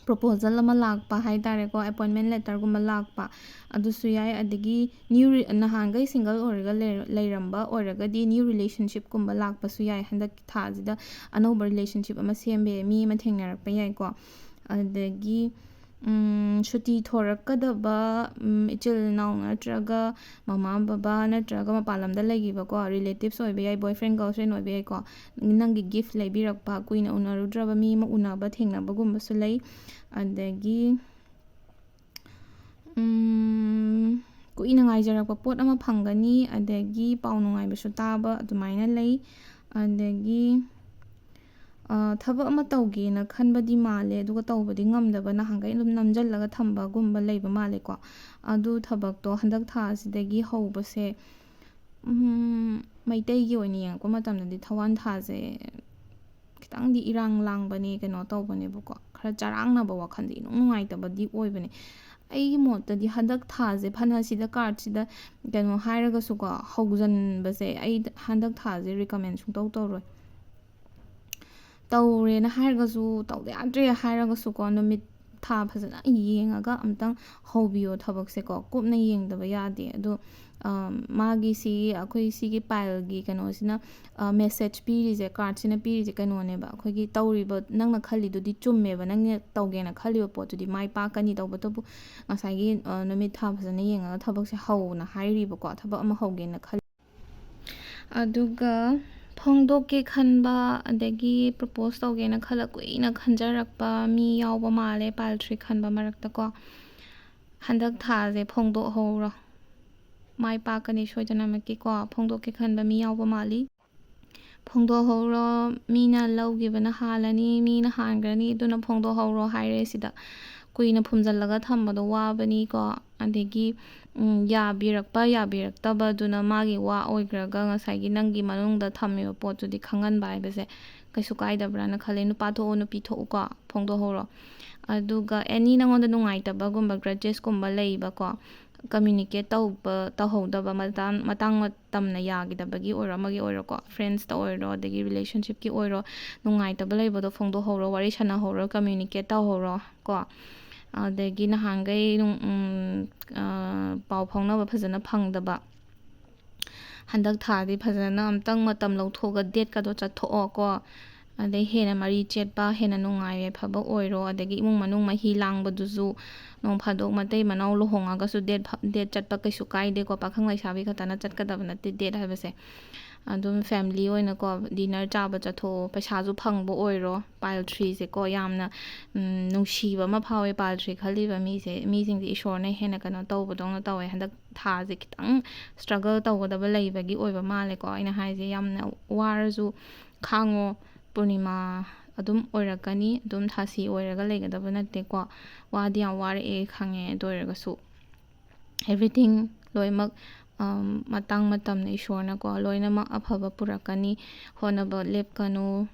proposal ꯑꯃ ꯂꯥꯛꯄ ꯍꯥꯏ ꯇꯥꯔꯦꯀꯣ, appointment letterꯒꯨꯝꯕ ꯂꯥꯛꯄ, ꯑꯗꯨꯁꯨ ꯌꯥꯏ꯫ ꯑꯗꯒꯤ new re-, ꯅꯍꯥꯟꯈꯩ single ꯑꯣꯏꯔꯒ ꯂꯩꯔ-, ꯂꯩꯔꯝꯕ ꯑꯣꯏꯔꯒꯗꯤ new relationshipꯀꯨꯝꯕ ꯂꯥꯛꯄꯁꯨ ꯌꯥꯏ꯫ ꯍꯟꯗꯛ ꯊꯥꯁꯤꯗ ꯑꯅꯧꯕ relationship ꯑꯃ ꯁꯦꯝꯕ ꯌꯥꯏ, ꯃꯤ ꯑꯃ ꯊꯦꯡꯅꯔꯛꯄ ꯌꯥꯏꯀꯣ꯫ ꯑꯗꯒꯤ, ꯎꯝ, ꯁꯨꯇꯤ ꯊꯣꯔꯛꯀꯗꯕ, ꯎꯝ, ꯏꯆꯤꯜ ꯏꯅꯥꯎ ꯅꯠꯇ꯭ꯔꯒ ꯃꯃꯥ ꯕꯕꯥ ꯅꯠꯇ꯭ꯔꯒ ꯃꯄꯥꯟ ꯂꯝꯗ ꯂꯩꯈꯤꯕꯀꯣ, relatives ꯑꯣꯏꯕ ꯌꯥꯏ, boyfriend girlfriend ꯑꯣꯏꯕ ꯌꯥꯏꯀꯣ, ꯅꯪꯒꯤ gift ꯂꯩꯕꯤꯔꯛꯄ, ꯀꯨꯏꯅ ꯎꯅꯔꯨꯗ꯭ꯔꯕ ꯃꯤ ꯑꯃ ꯎꯅꯕ ꯊꯦꯡꯅꯕꯒꯨꯝꯕꯁꯨ ꯂꯩ꯫ ꯑꯗꯒꯤ, ꯎꯝ, ꯀꯨꯏꯅ ꯉꯥꯏꯖꯔꯛꯄ ꯄꯣꯠ ꯑꯃ ꯐꯪꯒꯅꯤ꯫ ꯑꯗꯒꯤ ꯄꯥꯎ ꯅꯨꯡꯉꯥꯏꯕꯁꯨ ꯇꯥꯕ ꯑꯗꯨꯃꯥꯏꯅ ꯂꯩ꯫ ꯑꯗꯒꯤ, ꯑ, ꯊꯕꯛ ꯑꯃ ꯇꯧꯒꯦꯅ ꯈꯟꯕꯗꯤ ꯃꯥꯜꯂꯦ, ꯑꯗꯨꯒ ꯇꯧꯕꯗꯤ ꯉꯝꯗꯕ, ꯅꯍꯥꯟꯈꯩ ꯑꯗꯨꯝ ꯅꯝꯖꯜꯂꯒ ꯊꯝꯕꯒꯨꯝꯕ ꯂꯩꯕ ꯃꯥꯜꯂꯦꯀꯣ꯫ ꯑꯗꯨ ꯊꯕꯛꯇꯣ ꯍꯟꯗꯛ ꯊꯥꯁꯤꯗꯒꯤ ꯍꯧꯕꯁꯦ, ꯎꯝ, ꯃꯩꯇꯩꯒꯤ ꯑꯣꯏꯅ ꯌꯦꯡꯉꯛꯄ ꯃꯇꯝꯗꯗꯤ ꯊꯋꯥꯟ ꯊꯥꯁꯦ ꯈꯤꯇꯪꯗꯤ ꯏꯔꯥꯡ ꯂꯥꯡꯕꯅꯦ, ꯀꯩꯅꯣ ꯇꯧꯕꯅꯦꯕꯀꯣ, ꯈꯔ ꯆꯔꯥꯡꯅꯕ ꯋꯥꯈꯜꯁꯦ ꯏꯅꯨꯡ ꯅꯨꯡꯉꯥꯏꯇꯕꯗꯤ ꯑꯣꯏꯕꯅꯦ꯫ ꯑꯩꯒꯤ ꯃꯣꯠꯇꯗꯤ ꯍꯟꯗꯛ ꯊꯥꯁꯦ ꯐꯅ ꯁꯤꯗ cardꯁꯤꯗ ꯀꯩꯅꯣ ꯍꯥꯏꯔꯒꯁꯨꯀꯣ, ꯍꯧꯖꯤꯟꯕꯁꯦ ꯑꯩ ꯍꯟꯗꯛ ꯊꯥꯁꯦ recommend ꯁꯨꯡꯇꯧ ꯇꯧꯔꯣꯏ꯫ ꯇꯧꯔꯦꯅ ꯍꯥꯏꯔꯒꯁꯨ, ꯇꯧꯗ ꯌꯥꯗ꯭ꯔꯦ ꯍꯥꯏꯔꯒꯁꯨꯀꯣ, ꯅꯨꯃꯤꯠ ꯊꯥ ꯐꯖꯅ ꯌꯦꯡꯉꯒ ꯑꯝꯇꯪ ꯍꯧꯕꯤꯌꯣ ꯊꯕꯛꯁꯦꯀꯣ꯫ ꯀꯨꯞꯅ ꯌꯦꯡꯗꯕ ꯌꯥꯗꯦ꯫ ꯑꯗꯣ, ꯑꯝ, ꯃꯥꯒꯤ ꯁꯤꯒꯤ, ꯑꯩꯈꯣꯏ ꯁꯤꯒꯤ pileꯒꯤ ꯀꯩꯅꯣꯁꯤꯅ, ꯑ, message ꯄꯤꯔꯤꯁꯦ, cardꯁꯤꯅ ꯄꯤꯔꯤꯁꯦ ꯀꯩꯅꯣꯅꯦꯕ, ꯑꯩꯈꯣꯏꯒꯤ ꯇꯧꯔꯤꯕ, ꯅꯪꯅ ꯈꯜꯂꯤꯗꯨꯗꯤ ꯆꯨꯝꯃꯦꯕ, ꯅꯪꯅ ꯇꯧꯒꯦꯅ ꯈꯜꯂꯤꯕ ꯄꯣꯠꯇꯨꯗꯤ ꯃꯥꯏ ꯄꯥꯛꯀꯅꯤ꯫ ꯇꯧꯕꯇꯕꯨ ꯉꯁꯥꯏꯒꯤ, ꯑ, ꯅꯨꯃꯤꯠ ꯊꯥ ꯐꯖꯅ ꯌꯦꯡꯉꯒ ꯊꯕꯛꯁꯦ ꯍꯧꯅ ꯍꯥꯏꯔꯤꯕꯀꯣ, ꯊꯕꯛ ꯑꯃ ꯍꯧꯒꯦꯅ ꯈꯜꯂꯤ꯫ ꯑꯗꯨꯒ ꯐꯣꯡꯗꯣꯛꯀꯦ ꯈꯟꯕ, ꯑꯗꯒꯤ ꯄ꯭ꯔꯄꯣꯁ ꯇꯧꯒꯦꯅ ꯈꯜꯂ ꯀꯨꯏꯅ ꯈꯟꯖꯔꯛꯄ ꯃꯤ ꯌꯥꯎꯕ ꯃꯥꯜꯂꯦ, ꯄꯥꯏꯜ ꯊ꯭ꯔꯤ ꯈꯟꯕ ꯃꯔꯛꯇꯀꯣ꯫ ꯍꯟꯗꯛ ꯊꯥꯁꯦ ꯐꯣꯡꯗꯣꯛꯍꯧꯔꯣ, ꯃꯥꯏ ꯄꯥꯛꯀꯅꯤ ꯁꯣꯏꯗꯅꯃꯛꯀꯤꯀꯣ꯫ ꯐꯣꯡꯗꯣꯛꯀꯦ ꯈꯟꯕ ꯃꯤ ꯌꯥꯎꯕ ꯃꯥꯜꯂꯤ꯫ ꯐꯣꯡꯗꯣꯛꯍꯧꯔꯣ, ꯃꯤꯅ ꯂꯧꯈꯤꯕꯅ ꯍꯥꯜꯂꯅꯤ, ꯃꯤꯅ ꯍꯥꯟꯈ꯭ꯔꯅꯤ꯫ ꯑꯗꯨꯅ ꯐꯣꯡꯗꯣꯛꯍꯧꯔꯣ ꯍꯥꯏꯔꯦ ꯁꯤꯗ꯫ ꯀꯨꯏꯅ ꯐꯨꯝꯖꯤꯜꯂꯒ ꯊꯝꯕꯗꯣ ꯋꯥꯕꯅꯤꯀꯣ꯫ ꯑꯗꯒꯤ ꯎꯝ, ꯌꯥꯕꯤꯔꯛꯄ ꯌꯥꯕꯤꯔꯛꯇꯕꯗꯨꯅ ꯃꯥꯒꯤ ꯋꯥ ꯑꯣꯏꯈ꯭ꯔꯒ ꯉꯁꯥꯏꯒꯤ ꯅꯪꯒꯤ ꯃꯅꯨꯡꯗ ꯊꯝꯃꯤꯕ ꯄꯣꯠꯇꯨꯗꯤ ꯈꯪꯍꯟꯕ ꯍꯥꯏꯕꯁꯦ ꯀꯩꯁꯨ ꯀꯥꯏꯗꯕ꯭ꯔꯥꯅ ꯈꯜꯂꯦ꯫ ꯅꯨꯄꯥ ꯊꯣꯛꯎ, ꯅꯨꯄꯤ ꯊꯣꯛꯎꯀꯣ, ꯐꯣꯡꯗꯣꯛꯍꯧꯔꯣ꯫ ꯑꯗꯨꯒ ꯑꯦꯅꯤ ꯅꯉꯣꯟꯗ ꯅꯨꯡꯉꯥꯏꯇꯕꯒꯨꯝꯕ, ꯒ꯭ꯔꯖꯦꯁꯀꯨꯝꯕ ꯂꯩꯕꯀꯣ, ꯀꯝꯃ꯭ꯌꯨꯅꯤꯀꯦꯠ ꯇꯧꯕ ꯇꯧꯍꯧꯗꯕ ꯃꯇꯥꯡ ꯃꯇꯥꯡ ꯃꯇꯝꯅ ꯌꯥꯈꯤꯗꯕꯒꯤ ꯑꯣꯏꯔꯣ, ꯑꯃꯒꯤ ꯑꯣꯏꯔꯣꯀꯣ, ꯐ꯭ꯔꯦꯟꯁꯇ ꯑꯣꯏꯔꯣ, ꯑꯗꯒꯤ ꯔꯤꯂꯦꯁꯟꯁꯤꯞꯀꯤ ꯑꯣꯏꯔꯣ, ꯅꯨꯡꯉꯥꯏꯇꯕ ꯂꯩꯕꯗꯣ ꯐꯣꯡꯗꯣꯛꯍꯧꯔꯣ, ꯋꯥꯔꯤ ꯁꯥꯟꯅꯍꯧꯔꯣ, ꯀꯝꯃ꯭ꯌꯨꯅꯤꯀꯦꯠ ꯇꯧꯍꯧꯔꯣ ꯀꯣ꯫ ꯑꯗꯒꯤ ꯅꯍꯥꯟꯈꯩ ꯅꯨꯡ- ꯎꯝ, ꯑ, ꯄꯥꯎ ꯐꯥꯎꯅꯕ ꯐꯖꯅ ꯐꯪꯗꯕ, ꯍꯟꯗꯛ ꯊꯥꯗꯤ ꯐꯖꯅ ꯑꯝꯇꯪ ꯃꯇꯝ ꯂꯧꯊꯣꯛꯑꯒ ꯗꯦꯠꯀꯗꯣ ꯆꯠꯊꯣꯛꯑꯣ ꯀꯣ꯫ ꯑꯗꯩ ꯍꯦꯟꯅ ꯃꯔꯤ ꯆꯦꯠꯄ, ꯍꯦꯟꯅ ꯅꯨꯡꯉꯥꯏ ꯌꯥꯏꯐꯕ ꯑꯣꯏꯔꯣ꯫ ꯑꯗꯒꯤ ꯏꯃꯨꯡ ꯃꯅꯨꯡ ꯃꯍꯤ ꯂꯥꯡꯕꯗꯨꯁꯨ ꯅꯣꯡ ꯐꯥꯗꯣꯛ ꯃꯇꯩ ꯃꯅꯥꯎ ꯂꯨꯍꯣꯡꯉꯒꯁꯨ ꯗꯦꯠ ꯐ- ꯗꯦꯠ ꯆꯠꯄ ꯀꯩꯁꯨ ꯀꯥꯏꯗꯦꯀꯣ꯫ ꯄꯥꯈꯪ ꯂꯩꯁꯥꯕꯤ ꯈꯛꯇꯅ ꯆꯠꯀꯗꯕ ꯅꯠꯇꯦ ꯗꯦꯠ ꯍꯥꯏꯕꯁꯦ꯫ ꯑꯗꯨꯝ ꯐꯦꯃꯤꯂꯤ ꯑꯣꯏꯅꯀꯣ, ꯗꯤꯅꯔ ꯆꯥꯕ ꯆꯠꯊꯣꯛꯑꯣ, ꯄꯩꯁꯥꯁꯨ ꯐꯪꯕ ꯑꯣꯏꯔꯣ꯫ ꯄꯥꯏꯜ ꯊ꯭ꯔꯤꯁꯦꯀꯣ, ꯌꯥꯝꯅ ꯎꯝ, ꯅꯨꯡꯁꯤꯕ ꯑꯃ ꯐꯥꯎꯋꯦ꯫ ꯄꯥꯏꯜ ꯊ꯭ꯔꯤ ꯈꯜꯂꯤꯕ ꯃꯤꯁꯦ, ꯃꯤꯁꯤꯡꯁꯦ ꯏꯁꯣꯔꯅ ꯍꯦꯟꯅ ꯀꯩꯅꯣ ꯇꯧꯕꯗꯧꯅ ꯇꯧꯋꯦ꯫ ꯍꯟꯗꯛ ꯊꯥꯁꯦ ꯈꯤꯇꯪ ꯁ꯭ꯇ꯭ꯔꯒꯜ ꯇꯧꯒꯗꯕ ꯂꯩꯕꯒꯤ ꯑꯣꯏꯕ ꯃꯥꯜꯂꯦꯀꯣ꯫ ꯑꯩꯅ ꯍꯥꯏꯁꯦ, ꯌꯥꯝꯅ ꯋꯥꯔꯁꯨ ꯈꯥꯡꯉꯣ꯫ ꯄꯨꯔꯅꯤꯃꯥ ꯑꯗꯨꯝ ꯑꯣꯏꯔꯛꯀꯅꯤ, ꯑꯗꯨꯝ ꯊꯥꯁꯤ ꯑꯣꯏꯔꯒ ꯂꯩꯒꯗꯕ ꯅꯠꯇꯦꯀꯣ꯫ ꯋꯥꯗꯤ ꯌꯥꯝ ꯋꯥꯔꯛꯑꯦ ꯈꯪꯉꯦ, ꯑꯗꯨ ꯑꯣꯏꯔꯒꯁꯨ everything ꯂꯣꯏꯅꯃꯛ, ꯑꯝ, ꯃꯇꯥꯡ ꯃꯇꯝꯅ ꯏꯁꯣꯔꯅꯀꯣ ꯂꯣꯏꯅꯃꯛ ꯑꯐꯕ ꯄꯨꯔꯛꯀꯅꯤ꯫ ꯍꯣꯠꯅꯕ ꯂꯦꯞꯀꯅꯨ,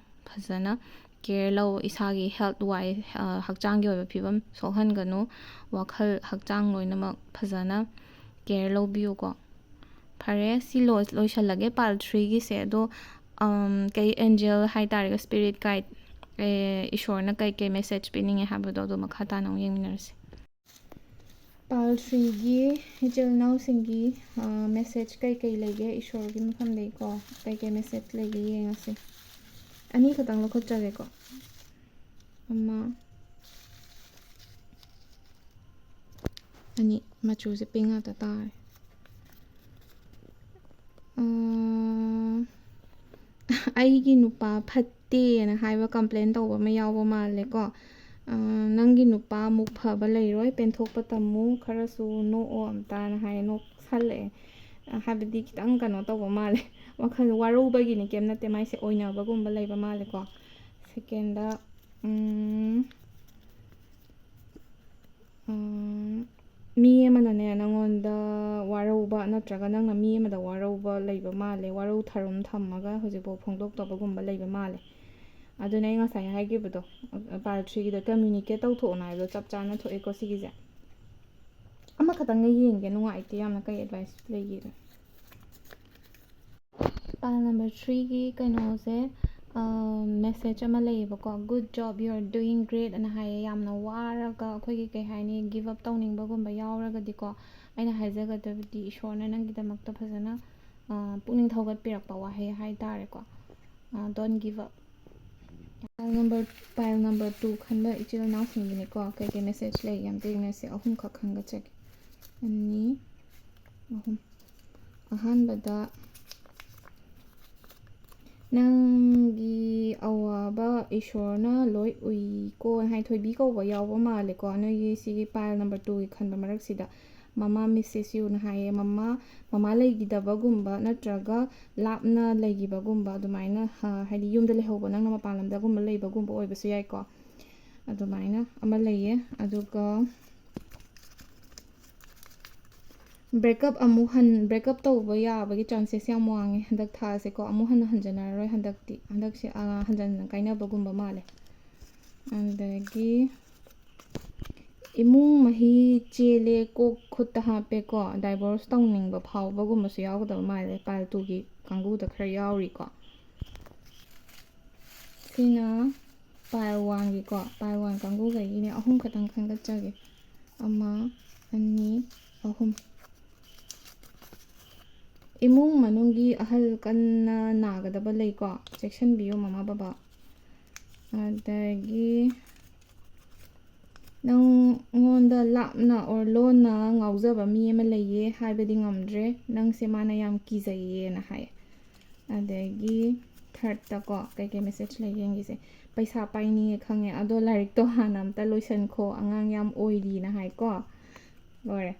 ꯐꯖꯅ ꯀꯦꯌꯔ ꯂꯧ꯫ ꯏꯁꯥꯒꯤ ꯍꯦꯜꯠ ꯋꯥꯏ-, ꯑ, ꯍꯛꯆꯥꯡꯒꯤ ꯑꯣꯏꯕ ꯐꯤꯕꯝ ꯁꯣꯛꯍꯟꯒꯅꯨ꯫ ꯋꯥꯈꯜ ꯍꯛꯆꯥꯡ ꯂꯣꯏꯅꯃꯛ ꯐꯖꯅ ꯀꯦꯌꯔ ꯂꯧꯕꯤꯌꯨꯀꯣ꯫ ꯐꯔꯦ, ꯁꯤ ꯂꯣꯏ-, ꯂꯣꯏꯁꯜꯂꯒꯦ ꯄꯥꯏꯜ ꯊ꯭ꯔꯤꯒꯤꯁꯦ꯫ ꯑꯗꯣ, ꯑꯝ, ꯀꯩ ꯑꯦꯟꯖꯦꯜ ꯍꯥꯏ ꯇꯥꯔꯦ, ꯁ꯭ꯄꯤꯔꯤꯠ ꯒꯥꯏꯗ, ꯑꯦ, ꯏꯁꯣꯔꯅ ꯀꯩ ꯀꯩ ꯃꯦꯁꯦꯖ ꯄꯤꯅꯤꯡꯉꯦ ꯍꯥꯏꯕꯗꯣ ꯑꯗꯨ ꯃꯈꯥ ꯇꯥꯅ ꯑꯃꯨꯛ ꯌꯦꯡꯃꯤꯟꯅꯔꯁꯤ꯫ ꯄꯥꯏꯜ ꯊ꯭ꯔꯤꯒꯤ ꯏꯆꯤꯜ ꯏꯅꯥꯎꯁꯤꯡꯒꯤ, ꯑ, ꯃꯦꯁꯦꯖ ꯀꯩ ꯀꯩ ꯂꯩꯒꯦ ꯏꯁꯣꯔꯒꯤ ꯃꯐꯝꯗꯒꯤꯀꯣ? ꯀꯩ ꯀꯩ ꯃꯦꯁꯦꯖ ꯂꯩꯒꯦ ꯌꯦꯡꯉꯁꯤ꯫ ꯑꯅꯤ ꯈꯛꯇꯪ ꯂꯧꯈꯠꯆꯒꯦꯀꯣ꯫ ꯑꯃ, ꯑꯅꯤ꯫ ꯃꯆꯨꯁꯦ ꯄꯤꯡ ꯉꯥꯛꯇ ꯇꯥꯔꯦ꯫ ꯑ, ꯑꯩꯒꯤ ꯅꯨꯄꯥ ꯐꯠꯇꯦꯅ ꯍꯥꯏꯕ ꯀꯝꯄ꯭ꯂꯦꯟ ꯇꯧꯕ ꯑꯃ ꯌꯥꯎꯕ ꯃꯥꯜꯂꯦꯀꯣ꯫ "ꯅꯪꯒꯤ ꯅꯨꯄꯥ ꯑꯃꯨꯛ ꯐꯕ ꯂꯩꯔꯣꯏ, ꯄꯦꯟꯊꯣꯛꯄ ꯇꯝꯃꯨ, ꯈꯔꯁꯨ ꯅꯣꯛꯑꯣ ꯑꯝꯇꯅ" ꯍꯥꯏꯌꯦ, ꯅꯣꯛꯁꯜꯂꯛꯑꯦ꯫ ꯍꯥꯏꯕꯗꯤ ꯈꯤꯇꯪ ꯀꯩꯅꯣ ꯇꯧꯕ ꯃꯥꯜꯂꯦ, ꯋꯥꯈꯜ ꯋꯥꯔꯧꯕꯒꯤꯅꯤ, ꯀꯩꯝ ꯅꯠꯇꯦ, ꯃꯥꯏꯁꯦ ꯑꯣꯏꯅꯕꯒꯨꯝꯕ ꯂꯩꯕ ꯃꯥꯜꯂꯦꯀꯣ꯫ ꯁꯦꯀꯦꯟꯗ, ꯎꯝ, ꯎꯝ, ꯃꯤ ꯑꯃꯅꯅꯦ ꯅꯪꯉꯣꯟꯗ ꯋꯥꯔꯧꯕ ꯅꯠꯇ꯭ꯔꯒ ꯅꯪꯅ ꯃꯤ ꯑꯃꯗ ꯋꯥꯔꯧꯕ ꯂꯩꯕ ꯃꯥꯜꯂꯦ, ꯋꯥꯔꯧ ꯊꯔꯨꯝ ꯊꯝꯃꯒ ꯍꯧꯖꯤꯛꯐꯥꯎ ꯐꯣꯡꯗꯣꯛꯇꯕꯒꯨꯝꯕ ꯂꯩꯕ ꯃꯥꯜꯂꯦ꯫ ꯑꯗꯨꯅ ꯑꯩ ꯉꯁꯥꯏ ꯍꯥꯏꯈꯤꯕꯗꯣ, pile threeꯒꯤꯗ communicate ꯇꯧꯊꯣꯛꯑꯣꯅ ꯍꯥꯏꯕꯗꯣ ꯆꯞ ꯆꯥꯅ ꯊꯣꯛꯑꯦꯀꯣ ꯁꯤꯒꯤꯁꯦ꯫ ꯑꯃꯈꯛꯇꯪꯒ ꯌꯦꯡꯒꯦ, ꯅꯨꯡꯉꯥꯏꯇꯦ ꯌꯥꯝꯅ, ꯀꯩ advice ꯂꯩꯒꯦꯗꯣ꯫ Pile number threeꯒꯤ ꯀꯩꯅꯣꯁꯦ, message ꯑꯃ ꯂꯩꯌꯦꯕꯀꯣ, "Good job, you are doing great" ꯑꯅ ꯍꯥꯏꯌꯦ꯫ ꯌꯥꯝꯅ ꯋꯥꯔꯒ ꯑꯩꯈꯣꯏꯒꯤ ꯀꯩ ꯍꯥꯏꯅꯤ, give up ꯇꯧꯅꯤꯡꯕꯒꯨꯝꯕ ꯌꯥꯎꯔꯒꯗꯤꯀꯣ, ꯑꯩꯅ ꯍꯥꯏꯖꯒꯗꯕꯗꯤ ꯏꯁꯣꯔꯅ ꯅꯪꯒꯤꯗꯃꯛꯇ ꯐꯖꯅ, ꯑ, ꯄꯨꯛꯅꯤꯡ ꯊꯧꯒꯠꯄꯤꯔꯛꯄ ꯋꯥꯍꯩ ꯍꯥꯏ ꯇꯥꯔꯦꯀꯣ꯫ ꯑ, don't give up꯫ Pile number, pile number two ꯈꯟꯕ ꯏꯆꯤꯜ ꯏꯅꯥꯎꯁꯤꯡꯒꯤꯅꯤꯀꯣ꯫ ꯀꯩꯀꯩ message ꯂꯩꯒꯦ ꯑꯝꯇ ꯌꯦꯡꯅꯁꯦ꯫ ꯑꯍꯨꯝꯈꯛ ꯈꯟꯒꯠꯆꯒꯦ꯫ ꯑꯅꯤ, ꯑꯍꯨꯝ꯫ ꯑꯍꯥꯟꯕꯗ, "ꯅꯪꯒꯤ ꯑꯋꯥꯕ ꯏꯁꯣꯔꯅ ꯂꯣꯏ ꯎꯏꯀꯣ" ꯍꯥꯏ꯫ ꯊꯣꯏꯕꯤ ꯀꯧꯕ ꯌꯥꯎꯕ ꯃꯥꯜꯂꯦꯀꯣ, ꯅꯣꯏꯒꯤ ꯁꯤꯒꯤ pile number twoꯒꯤ ꯈꯟꯕ ꯃꯔꯛꯁꯤꯗ꯫ "ꯃꯃꯥ misses youꯅ" ꯍꯥꯏꯌꯦ꯫ ꯃꯃꯥ, ꯃꯃꯥ ꯂꯩꯈꯤꯗꯕꯒꯨꯝꯕ ꯅꯠꯇ꯭ꯔꯒ ꯂꯥꯞꯅ ꯂꯩꯈꯤꯕꯒꯨꯝꯕ ꯑꯗꯨꯃꯥꯏꯅ, ꯍꯥ, ꯍꯥꯏꯗꯤ ꯌꯨꯝꯗ ꯂꯩꯍꯧꯕ, ꯅꯪꯅ ꯃꯄꯥꯟ ꯂꯝꯗꯒꯨꯝꯕ ꯂꯩꯕꯒꯨꯝꯕ ꯑꯣꯏꯕꯁꯨ ꯌꯥꯏꯀꯣ꯫ ꯑꯗꯨꯃꯥꯏꯅ ꯑꯃ ꯂꯩꯌꯦ꯫ ꯑꯗꯨꯒ breakup ꯑꯃꯨꯛ ꯍꯟ, breakup ꯇꯧꯕ ꯌꯥꯕꯒꯤ chances ꯌꯥꯝ ꯋꯥꯡꯉꯦ ꯍꯟꯗꯛ ꯊꯥꯁꯦꯀꯣ꯫ ꯑꯃꯨꯛ ꯍꯟꯅ ꯍꯟꯖꯟꯅꯔꯔꯣꯏ ꯍꯟꯗꯛꯇꯤ꯫ ꯍꯟꯗꯛꯁꯦ, ꯑ, ꯍꯟꯖꯟ ꯍꯟꯖꯟ ꯀꯥꯏꯅꯕꯒꯨꯝꯕ ꯃꯥꯜꯂꯦ꯫ ꯑꯗꯒꯤ ꯏꯃꯨꯡ ꯃꯍꯤ ꯆꯦꯜꯂꯦ, ꯀꯣꯛ ꯈꯨꯠꯇ ꯍꯥꯞꯄꯦꯀꯣ꯫ Divorce ꯇꯧꯅꯤꯡꯕ ꯐꯥꯎꯕꯒꯨꯝꯕꯁꯨ ꯌꯥꯎꯒꯗꯕ ꯃꯥꯜꯂꯦ, pile twoꯒꯤ ꯀꯥꯡꯕꯨꯗ ꯈꯔ ꯌꯥꯎꯔꯤꯀꯣ꯫ ꯁꯤꯅ pile oneꯒꯤꯀꯣ, pile one ꯀꯥꯡꯕꯨꯈꯩꯒꯤꯅꯦ꯫ ꯑꯍꯨꯝ ꯈꯛꯇꯪ ꯈꯟꯒꯠꯆꯒꯦ꯫ ꯑꯃ, ꯑꯅꯤ, ꯑꯍꯨꯝ꯫ ꯏꯃꯨꯡ ꯃꯅꯨꯡꯒꯤ ꯑꯍꯜ ꯀꯟꯅ ꯅꯥꯒꯗꯕ ꯂꯩꯀꯣ, ꯆꯦꯛꯁꯤꯟꯕꯤꯌꯨ ꯃꯃꯥ ꯕꯕꯥ꯫ ꯑꯗꯒꯤ ꯅꯪꯉꯣꯟꯗ ꯂꯥꯞꯅ or ꯂꯣꯟꯅ ꯉꯥꯎꯖꯕ ꯃꯤ ꯑꯃ ꯂꯩꯌꯦ, ꯍꯥꯏꯕꯗꯤ ꯉꯝꯗ꯭ꯔꯦ, ꯅꯪꯁꯦ ꯃꯥꯅ ꯌꯥꯝ ꯀꯤꯖꯩꯌꯦꯅ ꯍꯥꯏ꯫ ꯑꯗꯒꯤ ꯊꯥꯔꯠꯇꯀꯣ ꯀꯩꯀꯩ ꯃꯦꯁꯦꯖ ꯂꯩ ꯌꯦꯡꯒꯤꯁꯦ꯫ "ꯄꯩꯁꯥ ꯄꯥꯏꯅꯤꯡꯉꯦ ꯈꯪꯉꯦ, ꯑꯗꯣ ꯂꯥꯏꯔꯤꯛꯇꯣ ꯍꯥꯟꯅ ꯑꯝꯇ ꯂꯣꯏꯁꯟꯈꯣ, ꯑꯉꯥꯡ ꯌꯥꯝ ꯑꯣꯏꯔꯤꯅ" ꯍꯥꯏꯀꯣ꯫ ꯂꯣꯏꯔꯦ꯫